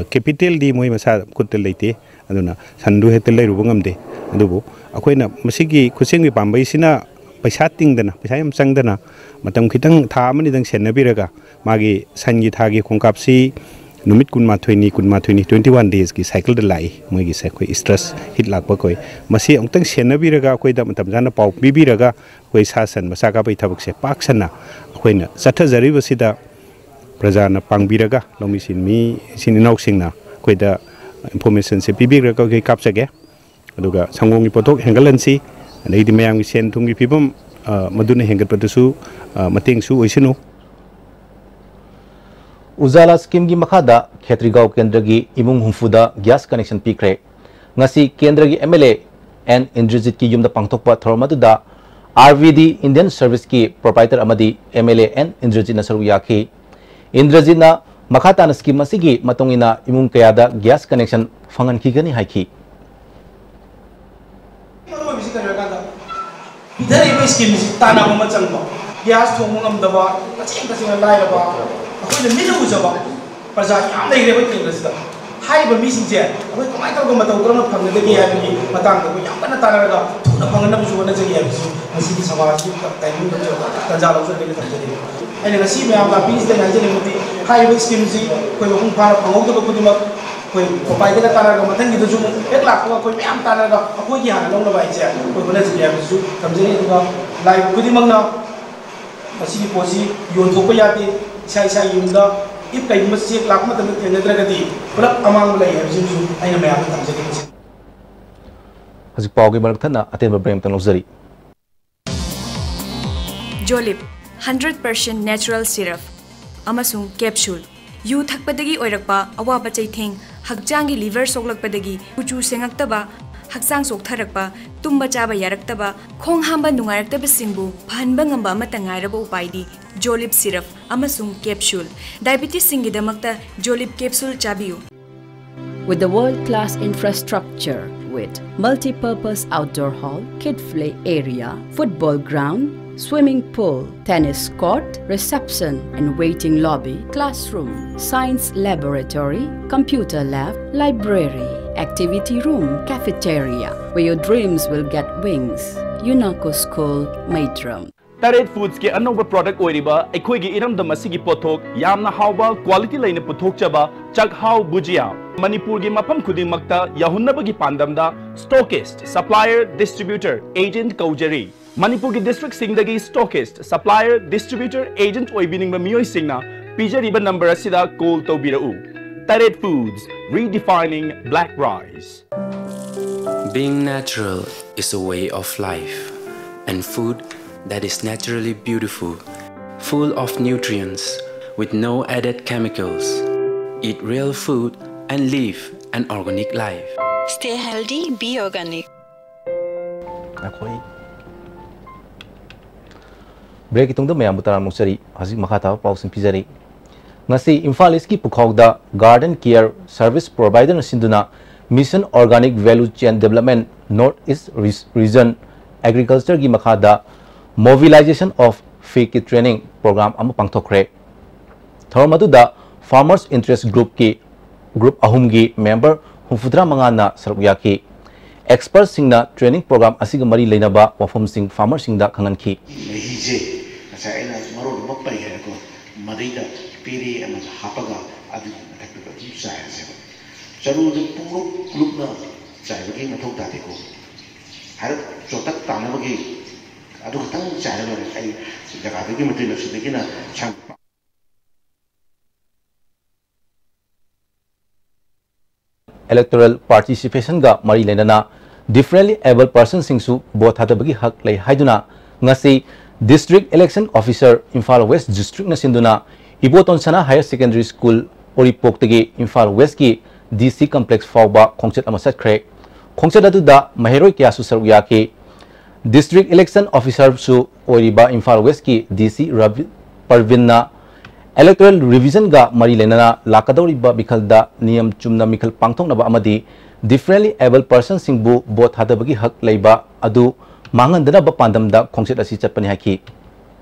ꯀꯦꯄꯤꯇꯦꯜꯗꯤ ꯃꯣꯏ ꯃꯁꯥ ꯈꯨꯠꯇ ꯂꯩꯇꯦ꯫ ꯑꯗꯨꯅ ꯁꯟꯗꯨ ꯍꯦꯛꯇ ꯂꯩꯔꯨꯕ ꯉꯝꯗꯦ꯫ ꯑꯗꯨꯕꯨ ꯑꯩꯈꯣꯏꯅ ꯃꯁꯤꯒꯤ ꯈꯨꯠꯁꯦꯝꯒꯤ ꯄꯥꯝꯕꯩꯁꯤꯅ ꯄꯩꯁꯥ ꯇꯤꯡꯗꯅ, ꯄꯩꯁꯥ ꯌꯥꯝ ꯆꯪꯗꯅ, ꯃꯇꯝ ꯈꯤꯇꯪ, ꯊꯥ ꯑꯃꯅꯤꯗꯪ ꯁꯦꯟꯅꯕꯤꯔꯒ, ꯃꯥꯒꯤ ꯁꯟꯒꯤ ꯊꯥꯒꯤ ꯈꯣꯡꯀꯥꯞꯁꯤ ꯅꯨꯃꯤꯠ ꯀꯨꯟꯃꯥꯊꯣꯏꯅꯤ, ꯀꯨꯟꯃꯥꯊꯣꯏꯅꯤ, twenty one daysꯀꯤ cycleꯗ ꯂꯥꯛꯏ꯫ ꯃꯣꯏꯒꯤꯁꯦ ꯑꯩꯈꯣꯏ stress heat ꯂꯥꯛꯄ ꯀꯧꯏ꯫ ꯃꯁꯤ ꯑꯃꯨꯛꯇꯪ ꯁꯦꯟꯅꯕꯤꯔꯒ, ꯑꯩꯈꯣꯏꯗ ꯃꯇꯝ ꯆꯥꯅ ꯄꯥꯎ ꯄꯤꯕꯤꯔꯒ, ꯑꯩꯈꯣꯏ ꯁꯥ ꯁꯟ ꯃꯆꯥ ꯀꯥꯞꯄꯒꯤ ꯊꯕꯛꯁꯦ ꯄꯥꯛ ꯁꯟꯅ ꯑꯩꯈꯣꯏꯅ ꯆꯠꯊꯖꯔꯤꯕꯁꯤꯗ ꯄ꯭ꯔꯖꯥꯅ ꯄꯥꯡꯕꯤꯔꯒ, ꯂꯧꯃꯤ ꯁꯤꯟꯃꯤ ꯏꯆꯤꯟ ꯏꯅꯥꯎꯁꯤꯡꯅ ꯑꯩꯈꯣꯏꯗ informationꯁꯦ ꯄꯤꯕꯤꯔꯒ ꯑꯩꯈꯣꯏ ꯀꯥꯞꯆꯒꯦ꯫ ꯑꯗꯨꯒ ꯁꯪꯒꯣꯝꯒꯤ ꯄꯣꯠꯊꯣꯛ ꯍꯦꯟꯒꯠꯍꯟꯁꯤ, ꯑꯗꯩꯗꯤ ꯃꯌꯥꯝꯒꯤ ꯁꯦꯟ ꯊꯨꯝꯒꯤ ꯐꯤꯕꯝ, ꯑ, ꯃꯗꯨꯅ ꯍꯦꯟꯒꯠꯄꯗꯁꯨ, ꯑ, ꯃꯇꯦꯡꯁꯨ ꯑꯣꯏꯁꯅꯨ꯫ ꯎꯖꯥꯂꯥ ꯁ꯭ꯀꯤꯝꯒꯤ ꯃꯈꯥꯗ ꯈꯦꯇ꯭ꯔꯤꯒꯥꯎ ꯀꯦꯟꯗ꯭ꯔꯒꯤ ꯏꯃꯨꯡ ꯍꯨꯝꯐꯨꯗ ꯒ꯭ꯌꯥꯁ ꯀꯅꯦꯛꯁꯟ ꯄꯤꯈ꯭ꯔꯦ꯫ ꯉꯁꯤ ꯀꯦꯟꯗ꯭ꯔꯒꯤ ꯑꯦꯝ ꯑꯦꯜ ꯑꯦ ꯑꯦꯟ ꯏꯟꯗ꯭ꯔꯖꯤꯠꯀꯤ ꯌꯨꯝꯗ ꯄꯥꯡꯊꯣꯛꯄ ꯊꯧꯔꯝ ꯑꯗꯨꯗ ꯑꯥꯔ ꯚꯤ ꯗꯤ ꯏꯟꯗꯤꯌꯟ ꯁꯔꯚꯤꯁꯀꯤ ꯄ꯭ꯔꯣꯄꯥꯏꯇꯔ ꯑꯃꯗꯤ ꯑꯦꯝ ꯑꯦꯜ ꯑꯦ ꯑꯦꯟ ꯏꯟꯗ꯭ꯔꯖꯤꯠꯅ ꯁꯔꯨꯛ ꯌꯥꯈꯤ꯫ ꯏꯟꯗ꯭ꯔꯖꯤꯠꯅ ꯃꯈꯥ ꯇꯥꯅ ꯁ꯭ꯀꯤꯝ ꯑꯁꯤꯒꯤ ꯃꯇꯨꯡ ꯏꯟꯅ ꯏꯃꯨꯡ ꯀꯌꯥꯗ ꯒ꯭ꯌꯥꯁ ꯀꯅꯦꯛꯁꯟ ꯐꯪꯍꯟꯈꯤꯒꯅꯤ ꯍꯥꯏꯈꯤ꯫ ꯃꯔꯨꯑꯣꯏꯕꯁꯤ ꯀꯔꯤꯅꯣ ꯍꯥꯏꯀꯥꯟꯗ, ꯄꯤꯊꯔꯤꯕ ꯁ꯭ꯀꯤꯝꯁꯤ ꯇꯥꯟꯅꯕ ꯑꯃ ꯆꯪꯕ, ꯒ꯭ꯌꯥꯁ ꯊꯣꯡꯕ ꯉꯝꯗꯕ, ꯇꯁꯦꯡ ꯇꯁꯦꯡꯅ ꯂꯥꯏꯔꯕ, ꯑꯩꯈꯣꯏꯅ ꯃꯤꯠꯅ ꯎꯖꯕ ꯄ꯭ꯔꯖꯥ ꯌꯥꯝ ꯂꯩꯔꯦꯕ ꯀꯦꯟꯗ꯭ꯔꯁꯤꯗ꯫ ꯍꯥꯏꯔꯤꯕ ꯃꯤꯁꯤꯡꯁꯦ ꯑꯩꯈꯣꯏ ꯀꯃꯥꯏꯅ ꯇꯧꯔꯒ ꯃꯇꯧ ꯀꯔꯝꯅ ꯐꯪꯒꯗꯒꯦ ꯍꯥꯏꯕꯒꯤ ꯃꯇꯥꯡꯗ ꯑꯩꯈꯣꯏ ꯌꯥꯝ ꯀꯟꯅ ꯇꯥꯟꯅꯔꯒ ꯊꯨꯅ ꯐꯪꯅꯅꯕꯁꯨ ꯍꯣꯠꯅꯖꯒꯦ ꯍꯥꯏꯕꯁꯤ ꯉꯁꯤꯒꯤ ꯁꯃꯥꯖꯀꯤ ꯇꯥꯏꯃꯤꯡꯗ ꯇꯥꯟꯖꯥ ꯂꯧꯖꯔꯒ ꯊꯝꯖꯔꯤꯕꯅꯤ꯫ ꯑꯩꯅ ꯉꯁꯤ ꯃꯌꯥꯝ ꯂꯥꯛꯄꯤꯔꯤꯁꯤꯗ ꯑꯩꯅ ꯍꯥꯏꯖꯅꯤꯡꯕꯗꯤ, ꯍꯥꯏꯔꯤꯕ ꯁ꯭ꯀꯤꯝꯁꯤ ꯑꯩꯈꯣꯏ ꯃꯄꯨꯡ ꯐꯥꯅ ꯐꯪꯍꯧꯗꯕ ꯈꯨꯗꯤꯡꯃꯛ ꯑꯩꯈꯣꯏ ꯄ꯭ꯔꯣꯄꯥꯏꯇꯔꯒ ꯇꯥꯟꯅꯔꯒ, ꯃꯊꯪꯒꯤꯗꯁꯨ ꯑꯃꯨꯛ ꯍꯦꯛ ꯂꯥꯛꯄꯒ ꯑꯩꯈꯣꯏ ꯃꯌꯥꯝ ꯇꯥꯟꯅꯔꯒ ꯑꯩꯈꯣꯏꯒꯤ ꯍꯥꯟꯅ ꯂꯧꯅꯕ ꯍꯥꯏꯁꯦ ꯑꯩꯈꯣꯏ ꯍꯣꯠꯅꯖꯒꯦ ꯍꯥꯏꯕꯁꯤꯁꯨ ꯊꯝꯖꯔꯤ꯫ ꯑꯗꯨꯒ ꯂꯥꯏꯔꯕ ꯈꯨꯗꯤꯡꯃꯛꯅ ꯃꯁꯤꯒꯤ ꯄꯣꯠꯁꯤ ꯌꯣꯟꯊꯣꯛꯄ ꯌꯥꯗꯦ꯫ ꯏꯁꯥ ꯏꯁꯥꯒꯤ ꯌꯨꯝꯗ, if ꯀꯩꯒꯨꯝꯕ ꯆꯦꯛ ꯂꯥꯛꯄ ꯃꯇꯝꯗ ꯊꯦꯡꯅꯗ꯭ꯔꯒꯗꯤ ꯄꯨꯂꯞ ꯑꯃꯥꯡꯕ ꯂꯩ ꯍꯥꯏꯕꯁꯤꯃꯁꯨ ꯑꯩꯅ ꯃꯌꯥꯝꯗ ꯊꯝꯖꯒꯦ꯫ ꯍꯧꯖꯤꯛ ꯄꯥꯎꯒꯤ ꯃꯔꯛ ꯊꯠꯅ ꯑꯇꯦꯟꯕ break ꯑꯃꯇꯪ ꯂꯧꯖꯔꯤ꯫ ꯖꯣꯂꯤꯞ, hundred percent natural syrup ꯑꯃꯁꯨꯡ capsule꯫ ꯌꯨ ꯊꯛꯄꯗꯒꯤ ꯑꯣꯏꯔꯛꯄ ꯑꯋꯥꯕ ꯆꯩꯊꯦꯡ, ꯍꯛꯆꯥꯡꯒꯤ liver ꯁꯣꯛꯂꯛꯄꯗꯒꯤ ꯀꯨꯆꯨ ꯁꯦꯡꯉꯛꯇꯕ, ꯍꯛꯆꯥꯡ ꯆꯣꯛꯊꯔꯛꯄ, ꯇꯨꯝꯕ ꯆꯥꯕ ꯌꯥꯔꯛꯇꯕ, ꯈꯣꯡ ꯍꯥꯝꯕ ꯅꯨꯡꯉꯥꯏꯔꯛꯇꯕꯁꯤꯡꯕꯨ ꯐꯍꯟꯕ ꯉꯝꯕ ꯑꯃꯠꯇ ꯉꯥꯏꯔꯕ ꯎꯄꯥꯏꯗꯤ ꯖꯣꯂꯤꯞ syrup ꯑꯃꯁꯨꯡ capsule꯫ ꯗꯥꯏꯕꯤꯇꯤꯁꯁꯤꯡꯒꯤꯗꯃꯛꯇ ꯖꯣꯂꯤꯞ capsule ꯆꯥꯕꯤꯌꯨ꯫ With the world-class infrastructure, with multi-purpose outdoor hall, kid play area, football ground, swimming pool, tennis court, reception and waiting lobby, classroom, science laboratory, computer lab, library, activity room, cafeteria, where your dreams will get wings. Unako School, Maitram. ꯇꯔꯦꯠ ꯐꯨꯗꯁꯀꯤ ꯑꯅꯧꯕ product ꯑꯣꯏꯔꯤꯕ ꯑꯩꯈꯣꯏꯒꯤ ꯏꯔꯝꯗꯝ ꯑꯁꯤꯒꯤ ꯄꯣꯠꯊꯣꯛ ꯌꯥꯝꯅ ꯍꯥꯎꯕ quality ꯂꯩꯅ ꯄꯨꯊꯣꯛꯆꯕ ꯆꯥꯛꯍꯥꯎ ꯕꯨꯖꯤꯌꯥ ꯃꯅꯤꯄꯨꯔꯒꯤ ꯃꯐꯝ ꯈꯨꯗꯤꯡꯃꯛꯇ ꯌꯧꯍꯟꯅꯕꯒꯤ ꯄꯥꯟꯗꯝꯗ ꯁ꯭ꯇꯣꯀꯤꯁ꯭ꯠ, ꯁꯄ꯭ꯂꯥꯏꯌꯔ, ꯗꯤꯁꯇ꯭ꯔꯤꯕ꯭ꯌꯨꯇꯔ, ꯑꯦꯖꯦꯟꯠ ꯀꯧꯖꯔꯤ꯫ ꯃꯅꯤꯄꯨꯔꯒꯤ ꯗꯤꯁꯇ꯭ꯔꯤꯛꯁꯤꯡꯗꯒꯤ ꯁ꯭ꯇꯣꯀꯤꯁ꯭ꯠ, ꯁꯄ꯭ꯂꯥꯏꯌꯔ, ꯗꯤꯁꯇ꯭ꯔꯤꯕ꯭ꯌꯨꯇꯔ, ꯑꯦꯖꯦꯟꯠ ꯑꯣꯏꯕꯤꯅꯤꯡꯕ ꯃꯤꯑꯣꯏꯁꯤꯡꯅ ꯄꯤꯖꯔꯤꯕ ꯅꯝꯕꯔ ꯑꯁꯤꯗ ꯀꯣꯜ ꯇꯧꯕꯤꯔꯛꯎ꯫ ꯇꯔꯦꯠ foods, redefining black rice. Being natural is a way of life, and food that is naturally beautiful, full of nutrients, with no added chemicals. Eat real food and live an organic life. Stay healthy, be organic. ꯑꯩꯈꯣꯏ ꯕ꯭ꯔꯦꯛꯀꯤ ꯇꯨꯡꯗ ꯃꯌꯥꯝꯕꯨ ꯇꯔꯥꯝꯅ ꯑꯣꯛꯆꯔꯤ꯫ ꯍꯧꯖꯤꯛ ꯃꯈꯥ ꯇꯥꯕ ꯄꯥꯎꯁꯤꯡ ꯄꯤꯖꯔꯤ꯫ ꯉꯁꯤ ꯏꯝꯐꯥꯜ ꯏꯁꯀꯤ ꯄꯨꯈꯥꯎꯗ ꯒꯥꯔꯗꯦꯟ ꯀꯤꯌꯔ ꯁꯔꯚꯤꯁ ꯄ꯭ꯔꯣꯚꯥꯏꯗꯔꯅ ꯁꯤꯟꯗꯨꯅ Mission Organic Value Chain Development North East Region Agricultureꯒꯤ ꯃꯈꯥꯗ Mobilization of Fig Kit Training Program ꯑꯃ ꯄꯥꯡꯊꯣꯛꯈ꯭ꯔꯦ꯫ ꯊꯧꯔꯝ ꯑꯗꯨꯗ Farmers Interest Groupꯀꯤ group ꯑꯍꯨꯝꯒꯤ member ꯍꯨꯝꯐꯨꯇꯔꯥ ꯃꯉꯥꯅ ꯁꯔꯨꯛ ꯌꯥꯈꯤ꯫ ꯑꯦꯛꯁꯄꯔꯠꯁꯤꯡꯅ ꯇ꯭ꯔꯦꯅꯤꯡ ꯄ꯭ꯔꯣꯒ꯭ꯔꯥꯝ ꯑꯁꯤꯒ ꯃꯔꯤ ꯂꯩꯅꯕ ꯋꯥꯐꯝꯁꯤꯡ ꯐꯥꯔꯃꯔꯁꯤꯡꯗ ꯈꯪꯍꯟꯈꯤ꯫ ꯃꯍꯤꯁꯦ ꯉꯁꯥꯏ ꯑꯩꯅ ꯃꯔꯣꯜ ꯑꯃ ꯄꯩ ꯍꯥꯏꯔꯦꯀꯣ, ꯃꯗꯩꯗ ꯄꯦꯔꯦ ꯑꯃ ꯍꯥꯞꯄꯒ ꯑꯗꯨꯒꯤ ꯃꯊꯛꯇꯨꯗ ꯑꯗꯨꯝ ꯆꯥꯏꯔꯁꯦꯕ꯫ ꯆꯔꯨꯗꯨ ꯄꯨꯡꯂꯨꯞ ꯂꯨꯞꯅ ꯆꯥꯏꯕꯒꯤ ꯃꯊꯧ ꯇꯥꯗꯦꯀꯣ, ꯍꯥꯏꯔꯞ ꯆꯣꯇꯛ ꯇꯥꯅꯕꯒꯤ ꯑꯗꯨ ꯈꯛꯇꯪ ꯆꯥꯏꯔ ꯂꯣꯏꯔꯦ꯫ ꯑꯩ ꯖꯒꯥꯗꯨꯒꯤ ꯃꯇꯨꯡ ꯏꯟꯅ ꯁꯤꯗꯒꯤꯅ ꯁꯪ Electoral participation ꯒ ꯃꯔꯤ ꯂꯩꯅꯅ differently abled personꯁꯤꯡꯁꯨ ꯚꯣꯠ ꯊꯥꯗꯕꯒꯤ ꯍꯛ ꯂꯩ ꯍꯥꯏꯗꯨꯅ ꯉꯁꯤ District Election Officer, Imphal West District ꯅ ꯁꯤꯟꯗꯨꯅ ꯏꯕꯣꯇꯣꯟ ꯁꯅꯥ Higher Secondary School, ꯎꯔꯤꯄꯣꯛꯇꯒꯤ ꯏꯝꯐꯥꯜ ꯋꯦꯁꯀꯤ D C complex ꯐꯥꯎꯕ ꯈꯣꯡꯆꯠ ꯑꯃ ꯆꯠꯈ꯭ꯔꯦ꯫ ꯈꯣꯡꯆꯠ ꯑꯗꯨꯗ ꯃꯍꯩꯔꯣꯏ ꯀꯌꯥꯁꯨ ꯁꯔꯨꯛ ꯌꯥꯈꯤ꯫ District Election Officer ꯁꯨ ꯑꯣꯏꯔꯤꯕ ꯏꯝꯐꯥꯜ ꯋꯦꯁꯀꯤ D C Ravi ꯄꯔꯚꯤꯟꯅ electoral revision ꯒ ꯃꯔꯤ ꯂꯩꯅꯅ ꯂꯥꯛꯀꯗꯧꯔꯤꯕ ꯃꯤꯈꯜꯗ ꯅꯤꯌꯝ ꯆꯨꯝꯅ ꯃꯤꯈꯜ ꯄꯥꯡꯊꯣꯛꯅꯕ ꯑꯃꯗꯤ differently abled personꯁꯤꯡꯕꯨ ꯚꯣꯠ ꯊꯥꯗꯕꯒꯤ ꯍꯛ ꯂꯩꯕ ꯑꯗꯨ ꯃꯥꯡꯍꯟꯗꯅꯕ ꯄꯥꯟꯗꯝꯗ ꯈꯣꯡꯆꯠ ꯑꯁꯤ ꯆꯠꯄꯅꯤ ꯍꯥꯏꯈꯤ꯫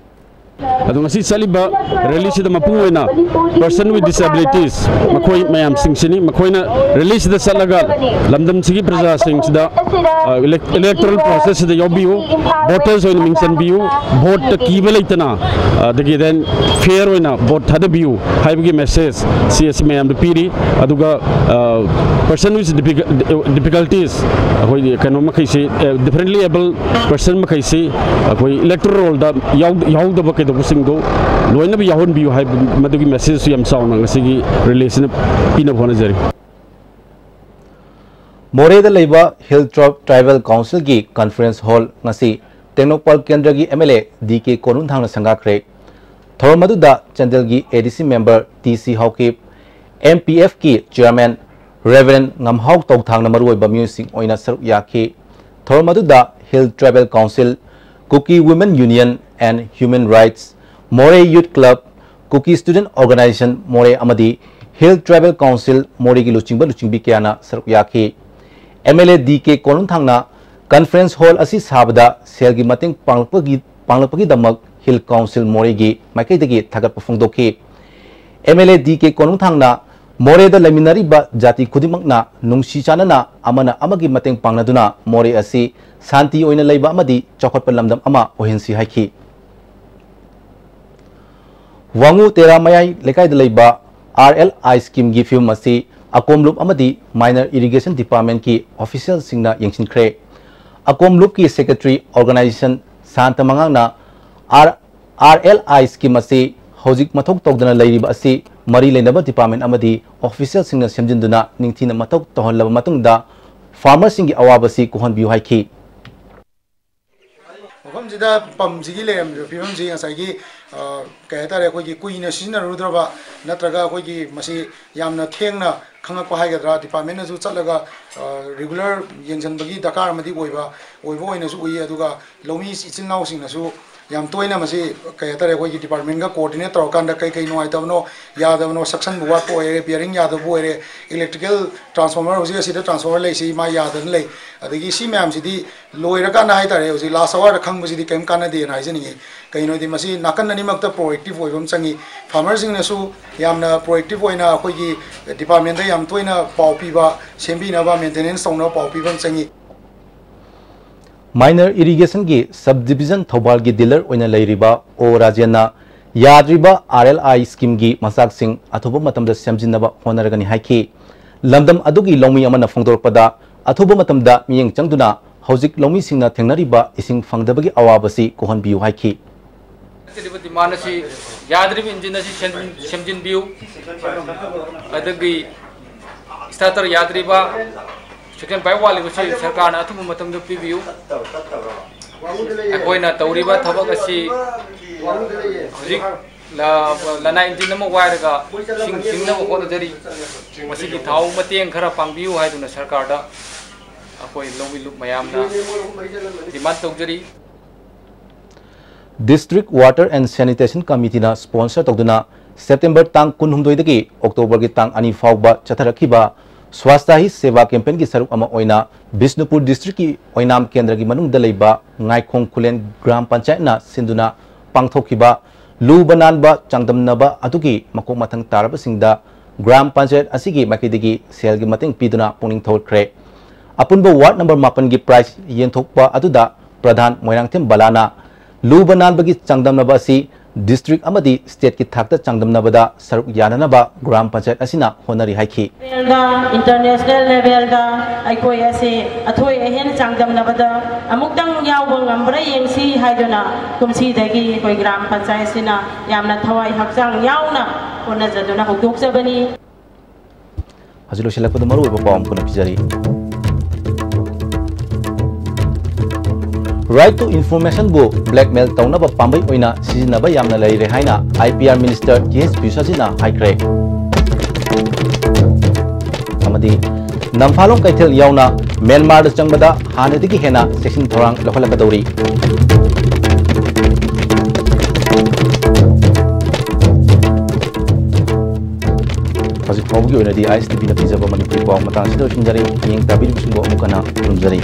ꯑꯗꯣ ꯉꯁꯤ ꯆꯠꯂꯤꯕ ꯔꯦꯂꯤꯁꯤꯗ ꯃꯄꯨꯡ ꯑꯣꯏꯅ person with disabilities ꯃꯈꯣꯏ ꯃꯌꯥꯝꯁꯤꯡꯁꯤꯅꯤ꯫ ꯃꯈꯣꯏꯅ ꯔꯦꯂꯤꯁꯤꯗ ꯆꯠꯂꯒ ꯂꯝꯗꯝꯁꯤꯒꯤ ꯄ꯭ꯔꯖꯥꯁꯤꯡꯁꯤꯗ, ꯑ, elec-, electoral processꯁꯤꯗ ꯌꯥꯎꯕꯤꯌꯨ, voters ꯑꯣꯏꯅ ꯃꯤꯡ ꯆꯟꯕꯤꯌꯨ, ꯚꯣꯠꯇ ꯀꯤꯕ ꯂꯩꯇꯅ, ꯑꯗꯒꯤ then fair ꯑꯣꯏꯅ ꯚꯣꯠ ꯊꯥꯗꯕꯤꯌꯨ ꯍꯥꯏꯕꯒꯤ message ꯁꯤ ꯑꯁꯤ ꯃꯌꯥꯝꯗ ꯄꯤꯔꯤ꯫ ꯑꯗꯨꯒ, ꯑ, person with difficul-, difficulties, ꯑꯩꯈꯣꯏꯒꯤ ꯀꯩꯅꯣ ꯃꯈꯩꯁꯤ, ꯑ, differently abled person ꯃꯈꯩꯁꯤ ꯑꯩꯈꯣꯏ electoral rollꯗ ꯌꯥꯎ-, ꯌꯥꯎꯍꯧꯗꯕ ꯀꯩꯗꯧꯕꯁꯤꯡꯗꯣ ꯂꯣꯏꯅꯕ ꯌꯥꯎꯍꯟꯕꯤꯌꯨ ꯍꯥꯏꯕ ꯃꯗꯨꯒꯤ messageꯁꯨ ꯌꯥꯝ ꯆꯥꯎꯅ ꯉꯁꯤꯒꯤ rallyꯁꯤꯅ ꯄꯤꯅꯕ ꯍꯣꯠꯅꯖꯔꯤ꯫ ꯃꯣꯔꯦꯗ ꯂꯩꯕ Hill Tri-, Tribal Councilꯒꯤ conference hall ꯉꯁꯤ ꯇꯦꯡꯅꯧꯄꯜ ꯀꯦꯟꯗ꯭ꯔꯒꯤ MLA DK ꯀꯣꯅꯨꯡꯊꯥꯡꯅ ꯁꯪꯒꯥꯈ꯭ꯔꯦ꯫ ꯊꯧꯔꯝ ꯑꯗꯨꯗ ꯆꯥꯟꯗꯦꯜꯒꯤ ADC member TC Haokip, MPFꯀꯤ chairman Reverend ꯉꯝꯍꯥꯎ ꯇꯧꯊꯥꯡꯅ ꯃꯔꯨꯑꯣꯏꯕ ꯃꯤꯑꯣꯏꯁꯤꯡ ꯑꯣꯏꯅ ꯁꯔꯨꯛ ꯌꯥꯈꯤ꯫ ꯊꯧꯔꯝ ꯑꯗꯨꯗ Hill Tribal Council, Kuki Women Union and Human Rights, Moreh Youth Club, Kuki Student Organisation Moreh ꯑꯃꯗꯤ Hill Tribal Council Morehꯒꯤ ꯂꯨꯆꯤꯡꯕ ꯂꯨꯆꯤꯡꯕꯤ ꯀꯌꯥꯅ ꯁꯔꯨꯛ ꯌꯥꯈꯤ꯫ MLA DK ꯀꯣꯅꯨꯡꯊꯥꯡꯅ conference hall ꯑꯁꯤ ꯁꯥꯕꯗ ꯁꯦꯜꯒꯤ ꯃꯇꯦꯡ ꯄꯥꯡꯂꯛꯄꯒꯤ, ꯄꯥꯡꯂꯛꯄꯒꯤꯗꯃꯛ Hill Council Morehꯒꯤ ꯃꯥꯏꯀꯩꯗꯒꯤ ꯊꯥꯒꯠꯄ ꯐꯣꯡꯗꯣꯛꯈꯤ꯫ MLA DK ꯀꯣꯅꯨꯡꯊꯥꯡꯅ ꯃꯣꯔꯦꯗ ꯂꯩꯃꯤꯟꯅꯔꯤꯕ ꯖꯥꯇꯤ ꯈꯨꯗꯤꯡꯃꯛꯅ ꯅꯨꯡꯁꯤ ꯆꯥꯟꯅꯅ ꯑꯃꯅ ꯑꯃꯒꯤ ꯃꯇꯦꯡ ꯄꯥꯡꯅꯗꯨꯅ ꯃꯣꯔꯦ ꯑꯁꯤ ꯁꯥꯟꯇꯤ ꯑꯣꯏꯅ ꯂꯩꯕ ꯑꯃꯗꯤ ꯆꯥꯎꯈꯠꯄ ꯂꯝꯗꯝ ꯑꯃ ꯑꯣꯏꯍꯟꯁꯤ ꯍꯥꯏꯈꯤ꯫ ꯋꯥꯉꯨ ꯇꯦꯔꯥ ꯃꯌꯥꯏ ꯂꯩꯀꯥꯏꯗ ꯂꯩꯕ RLI schemeꯒꯤ ꯐꯤꯕꯝ ꯑꯁꯤ ꯑꯀꯣꯝ ꯂꯨꯞ ꯑꯃꯗꯤ Minor Irrigation Departmentꯀꯤ officialꯁꯤꯡꯅ ꯌꯦꯡꯁꯤꯟꯈ꯭ꯔꯦ꯫ ꯑꯀꯣꯝ ꯂꯨꯞꯀꯤ secretary organisation ꯁꯥꯟꯇ ꯃꯉꯥꯡꯅ ꯑꯥꯔ-, RLI scheme ꯑꯁꯤ ꯍꯧꯖꯤꯛ ꯃꯊꯧ ꯇꯧꯗꯅ ꯂꯩꯔꯤꯕ ꯑꯁꯤ ꯃꯔꯤ ꯂꯩꯅꯕ department ꯑꯃꯗꯤ officialꯁꯤꯡꯅ ꯁꯦꯝꯖꯤꯟꯗꯨꯅ ꯅꯤꯡꯊꯤꯅ ꯃꯊꯧ ꯇꯧꯍꯜꯂꯕ ꯃꯇꯨꯡꯗ farmerꯁꯤꯡꯒꯤ ꯑꯋꯥꯕꯁꯤ ꯀꯣꯛꯍꯟꯕꯤꯌꯨ ꯍꯥꯏꯈꯤ꯫ ꯃꯐꯝꯁꯤꯗ ꯄꯝꯁꯤꯒꯤ ꯂꯩꯔꯝꯃꯤꯕ ꯐꯤꯕꯝꯁꯤ ꯉꯁꯥꯏꯒꯤ, ꯑ, ꯀꯩ ꯍꯥꯏꯇꯥꯔꯦ, ꯑꯩꯈꯣꯏꯒꯤ ꯀꯨꯏꯅ ꯁꯤꯖꯤꯟꯅꯔꯨꯗ꯭ꯔꯕ ꯅꯠꯇ꯭ꯔꯒ ꯑꯩꯈꯣꯏꯒꯤ ꯃꯁꯤ ꯌꯥꯝꯅ ꯊꯦꯡꯅ ꯈꯪꯉꯛꯄ ꯍꯥꯏꯒꯗ꯭ꯔꯥ, departmentꯅꯁꯨ ꯆꯠꯂꯒ, ꯑ, regular ꯌꯦꯡꯁꯤꯟꯕꯒꯤ ꯗꯔꯀꯥꯔ ꯑꯃꯗꯤ ꯑꯣꯏꯕ, ꯑꯣꯏꯕ ꯑꯣꯏꯅꯁꯨ ꯎꯏ꯫ ꯑꯗꯨꯒ ꯂꯧꯃꯤ ꯏꯆꯤꯜ ꯏꯅꯥꯎꯁꯤꯡꯅꯁꯨ, ꯌꯥꯝ ꯇꯣꯏꯅ ꯃꯁꯤ, ꯀꯩ ꯍꯥꯏꯇꯥꯔꯦ, ꯑꯩꯈꯣꯏꯒꯤ department ꯀ coordinate ꯇꯧꯔꯀꯥꯟꯗ ꯀꯩ ꯀꯩ ꯅꯨꯡꯉꯥꯏꯇꯕꯅꯣ, ꯌꯥꯗꯕꯅꯣ, suction ꯕꯨ ꯋꯥꯠꯄ ꯑꯣꯏꯔꯦ, bearing ꯌꯥꯗꯕ ꯑꯣꯏꯔꯦ, electrical transformer, ꯍꯧꯖꯤꯛ ꯑꯁꯤꯗ transformer ꯂꯩꯁꯤ ꯃꯥ ꯌꯥꯗꯅ ꯂꯩ, ꯑꯗꯒꯤ ꯁꯤ ꯃꯌꯥꯝꯁꯤꯗꯤ ꯂꯣꯏꯔꯀꯥꯟꯗ ꯍꯥꯏꯇꯥꯔꯦ, ꯍꯧꯖꯤꯛ last hour ꯗ ꯈꯪꯕꯁꯤꯗꯤ ꯀꯔꯤꯝ ꯀꯥꯟꯅꯗꯦꯅ ꯍꯥꯏꯖꯅꯤꯡꯉꯤ꯫ ꯀꯩꯒꯤꯅꯣꯗꯤ ꯃꯁꯤ ꯅꯥꯀꯟ ꯑꯅꯤꯃꯛꯇ proactive ꯑꯣꯏꯕ ꯑꯃ ꯆꯪꯉꯤ꯫ Farmer ꯁꯤꯡꯅꯁꯨ ꯌꯥꯝꯅ proactive ꯑꯣꯏꯅ ꯑꯩꯈꯣꯏꯒꯤ department ꯇ ꯌꯥꯝ ꯇꯣꯏꯅ ꯄꯥꯎ ꯄꯤꯕ, ꯁꯦꯝꯕꯤꯅꯕ, maintenance ꯇꯧꯅꯕ ꯄꯥꯎ ꯄꯤꯕ ꯑꯃ ꯆꯪꯉꯤ꯫ Minor Irrigation ꯒꯤ sub division ꯊꯧꯕꯥꯜꯒꯤ dealer ꯑꯣꯏꯅ ꯂꯩꯔꯤꯕ ꯑꯣ ꯔꯥꯖꯦꯟꯅ ꯌꯥꯗ꯭ꯔꯤꯕ R L I scheme ꯒꯤ ꯃꯆꯥꯛꯁꯤꯡ ꯑꯊꯨꯕ ꯃꯇꯝꯗ ꯁꯦꯝꯖꯤꯟꯅꯕ ꯍꯣꯠꯅꯔꯒꯅꯤ ꯍꯥꯏꯈꯤ꯫ ꯂꯝꯗꯝ ꯑꯗꯨꯒꯤ ꯂꯧꯃꯤ ꯑꯃꯅ ꯐꯣꯡꯗꯣꯔꯛꯄꯗ, ꯑꯊꯨꯕ ꯃꯇꯝꯗ ꯃꯤꯠꯌꯦꯡ ꯆꯪꯗꯨꯅ ꯍꯧꯖꯤꯛ ꯂꯧꯃꯤꯁꯤꯡꯅ ꯊꯦꯡꯅꯔꯤꯕ ꯏꯁꯤꯡ ꯐꯪꯗꯕꯒꯤ ꯑꯋꯥꯕꯁꯤ ꯀꯣꯛꯍꯟꯕꯤꯌꯨ ꯍꯥꯏꯈꯤ꯫ ꯍꯥꯏꯖꯔꯤꯕ demand ꯑꯁꯤ ꯌꯥꯗ꯭ꯔꯤꯕ engine ꯑꯁꯤ ꯁꯦꯝꯖꯤꯟ-, ꯁꯦꯝꯖꯤꯟꯕꯤꯌꯨ꯫ ꯑꯗꯒꯤ starter ꯌꯥꯗ꯭ꯔꯤꯕ, suction pipe ꯋꯥꯠꯂꯤꯕꯁꯤ ꯁꯔꯀꯥꯔꯅ ꯑꯊꯨꯕ ꯃꯇꯝꯗ ꯄꯤꯕꯤꯌꯨ꯫ ꯑꯩꯈꯣꯏꯅ ꯇꯧꯔꯤꯕ ꯊꯕꯛ ꯑꯁꯤ ꯍꯧꯖꯤꯛ ꯂ-, ꯂꯅꯥꯏ engine ꯑꯃ ꯋꯥꯏꯔꯒ ꯏꯁꯤꯡ ꯆꯤꯡꯅꯕ ꯍꯣꯠꯅꯖꯔꯤ꯫ ꯃꯁꯤꯒꯤ ꯊꯥꯎ ꯃꯇꯦꯡ ꯈꯔ ꯄꯥꯡꯕꯤꯌꯨ ꯍꯥꯏꯗꯨꯅ ꯁꯔꯀꯥꯔꯗ ꯑꯩꯈꯣꯏ ꯂꯧꯃꯤ ꯂꯨꯞ ꯃꯌꯥꯝꯅ demand ꯇꯧꯖꯔꯤ꯫ District Water and Sanitation Committee ꯅ sponsor ꯇꯧꯗꯨꯅ September ꯇꯥꯡ ꯀꯨꯟꯍꯨꯝꯗꯣꯏꯗꯒꯤ October ꯒꯤ ꯇꯥꯡ ꯑꯅꯤ ꯐꯥꯎꯕ ꯆꯠꯊꯔꯛꯈꯤꯕ Swachhata Hi Seva campaign ꯒꯤ ꯁꯔꯨꯛ ꯑꯃ ꯑꯣꯏꯅ ꯕꯤꯁꯅꯨꯄꯨꯔ district ꯀꯤ ꯑꯣꯏꯅꯥꯝ ꯀꯦꯟꯗ꯭ꯔꯒꯤ ꯃꯅꯨꯡꯗ ꯂꯩꯕ ꯉꯥꯏꯈꯣꯡ ꯈꯨꯂꯦꯟ ꯒ꯭ꯔꯥꯝ ꯄꯟꯆꯥꯌꯠꯅ ꯁꯤꯟꯗꯨꯅ ꯄꯥꯡꯊꯣꯛꯈꯤꯕ ꯂꯨꯕ ꯅꯥꯟꯕ ꯆꯥꯡꯗꯝꯅꯕ ꯑꯗꯨꯒꯤ ꯃꯀꯣꯛ ꯃꯊꯪ ꯇꯥꯔꯕꯁꯤꯡꯗ ꯒ꯭ꯔꯥꯝ ꯄꯟꯆꯥꯌꯠ ꯑꯁꯤꯒꯤ ꯃꯥꯏꯀꯩꯗꯒꯤ ꯁꯦꯜꯒꯤ ꯃꯇꯦꯡ ꯄꯤꯗꯨꯅ ꯄꯨꯛꯅꯤꯡ ꯊꯧꯒꯠꯈ꯭ꯔꯦ꯫ ꯑꯄꯨꯟꯕ ward number ꯃꯥꯄꯟꯒꯤ prize ꯌꯦꯟꯊꯣꯛꯄ ꯑꯗꯨꯗ ꯄ꯭ꯔꯙꯥꯟ ꯃꯣꯏꯔꯥꯡꯊꯦꯝ ꯕꯂꯥꯅ ꯂꯨꯕ ꯅꯥꯟꯕꯒꯤ ꯆꯥꯡꯗꯝꯅꯕ ꯑꯁꯤ district ꯑꯃꯗꯤ state ꯀꯤ ꯊꯥꯛꯇ ꯆꯥꯡꯗꯝꯅꯕꯗ ꯁꯔꯨꯛ ꯌꯥꯅꯅꯕ ꯒ꯭ꯔꯥꯝ ꯄꯟꯆꯥꯌꯠ ꯑꯁꯤꯅ ꯍꯣꯠꯅꯔꯤ ꯍꯥꯏꯈꯤ꯫ Level ꯗ, international level ꯗ ꯑꯩꯈꯣꯏ ꯑꯁꯤ ꯑꯊꯣꯏ ꯑꯍꯦꯟ ꯆꯥꯡꯗꯝꯅꯕꯗ ꯑꯃꯨꯛꯇꯪ ꯌꯥꯎꯕ ꯉꯝꯕ꯭ꯔꯥ ꯌꯦꯡꯁꯤ ꯍꯥꯏꯗꯨꯅ ꯀꯨꯝꯁꯤꯗꯒꯤ ꯑꯩꯈꯣꯏ ꯒ꯭ꯔꯥꯝ ꯄꯟꯆꯥꯌꯠꯁꯤꯅ ꯌꯥꯝꯅ ꯊꯋꯥꯏ ꯍꯛꯆꯥꯡ ꯌꯥꯎꯅ ꯍꯣꯠꯅꯖꯗꯨꯅ ꯍꯧꯗꯣꯛꯆꯕꯅꯤ꯫ ꯍꯧꯖꯤꯛ ꯂꯣꯏꯁꯤꯜꯂꯛꯄꯗ ꯃꯔꯨꯑꯣꯏꯕ ꯄꯥꯎ ꯑꯃ ꯄꯨꯟꯅ ꯄꯤꯖꯔꯤ꯫ Right to Information ꯕꯨ blackmail ꯇꯧꯅꯕ ꯄꯥꯝꯕꯩ ꯑꯣꯏꯅ ꯁꯤꯖꯤꯟꯅꯕ ꯌꯥꯝꯅ ꯂꯩꯔꯦ ꯍꯥꯏꯅ I P R minister T H ꯕꯤꯁ꯭ꯋꯖꯤꯠꯅ ꯍꯥꯏꯈ꯭ꯔꯦ꯫ ꯑꯃꯗꯤ ꯅꯝꯐꯥꯂꯣꯡ ꯀꯩꯊꯦꯜ ꯌꯥꯎꯅ ꯃ꯭ꯌꯥꯟꯃꯥꯔꯗ ꯆꯪꯕꯗ ꯍꯥꯟꯅꯗꯒꯤ ꯍꯦꯟꯅ ꯆꯦꯛꯁꯤꯟ ꯊꯧꯔꯥꯡ ꯂꯧꯈꯠꯂꯛꯀꯗꯧꯔꯤ꯫ ꯍꯧꯖꯤꯛ ꯐꯥꯎꯕꯒꯤ ꯑꯣꯏꯅꯗꯤ ꯑꯥꯏ ꯑꯦꯁ ꯇꯤ ꯚꯤꯅ ꯄꯤꯖꯕ ꯃꯅꯤꯄꯨꯔꯤ ꯄꯥꯎ ꯃꯇꯥꯡ ꯑꯁꯤꯗ ꯂꯣꯏꯁꯤꯟꯖꯔꯦ꯫ ꯍꯌꯦꯡ ꯇꯥꯕꯤꯔꯤꯕꯁꯤꯡꯕꯨ ꯑꯃꯨꯛ ꯍꯟꯅ ꯈꯨꯔꯨꯝꯖꯔꯤ꯫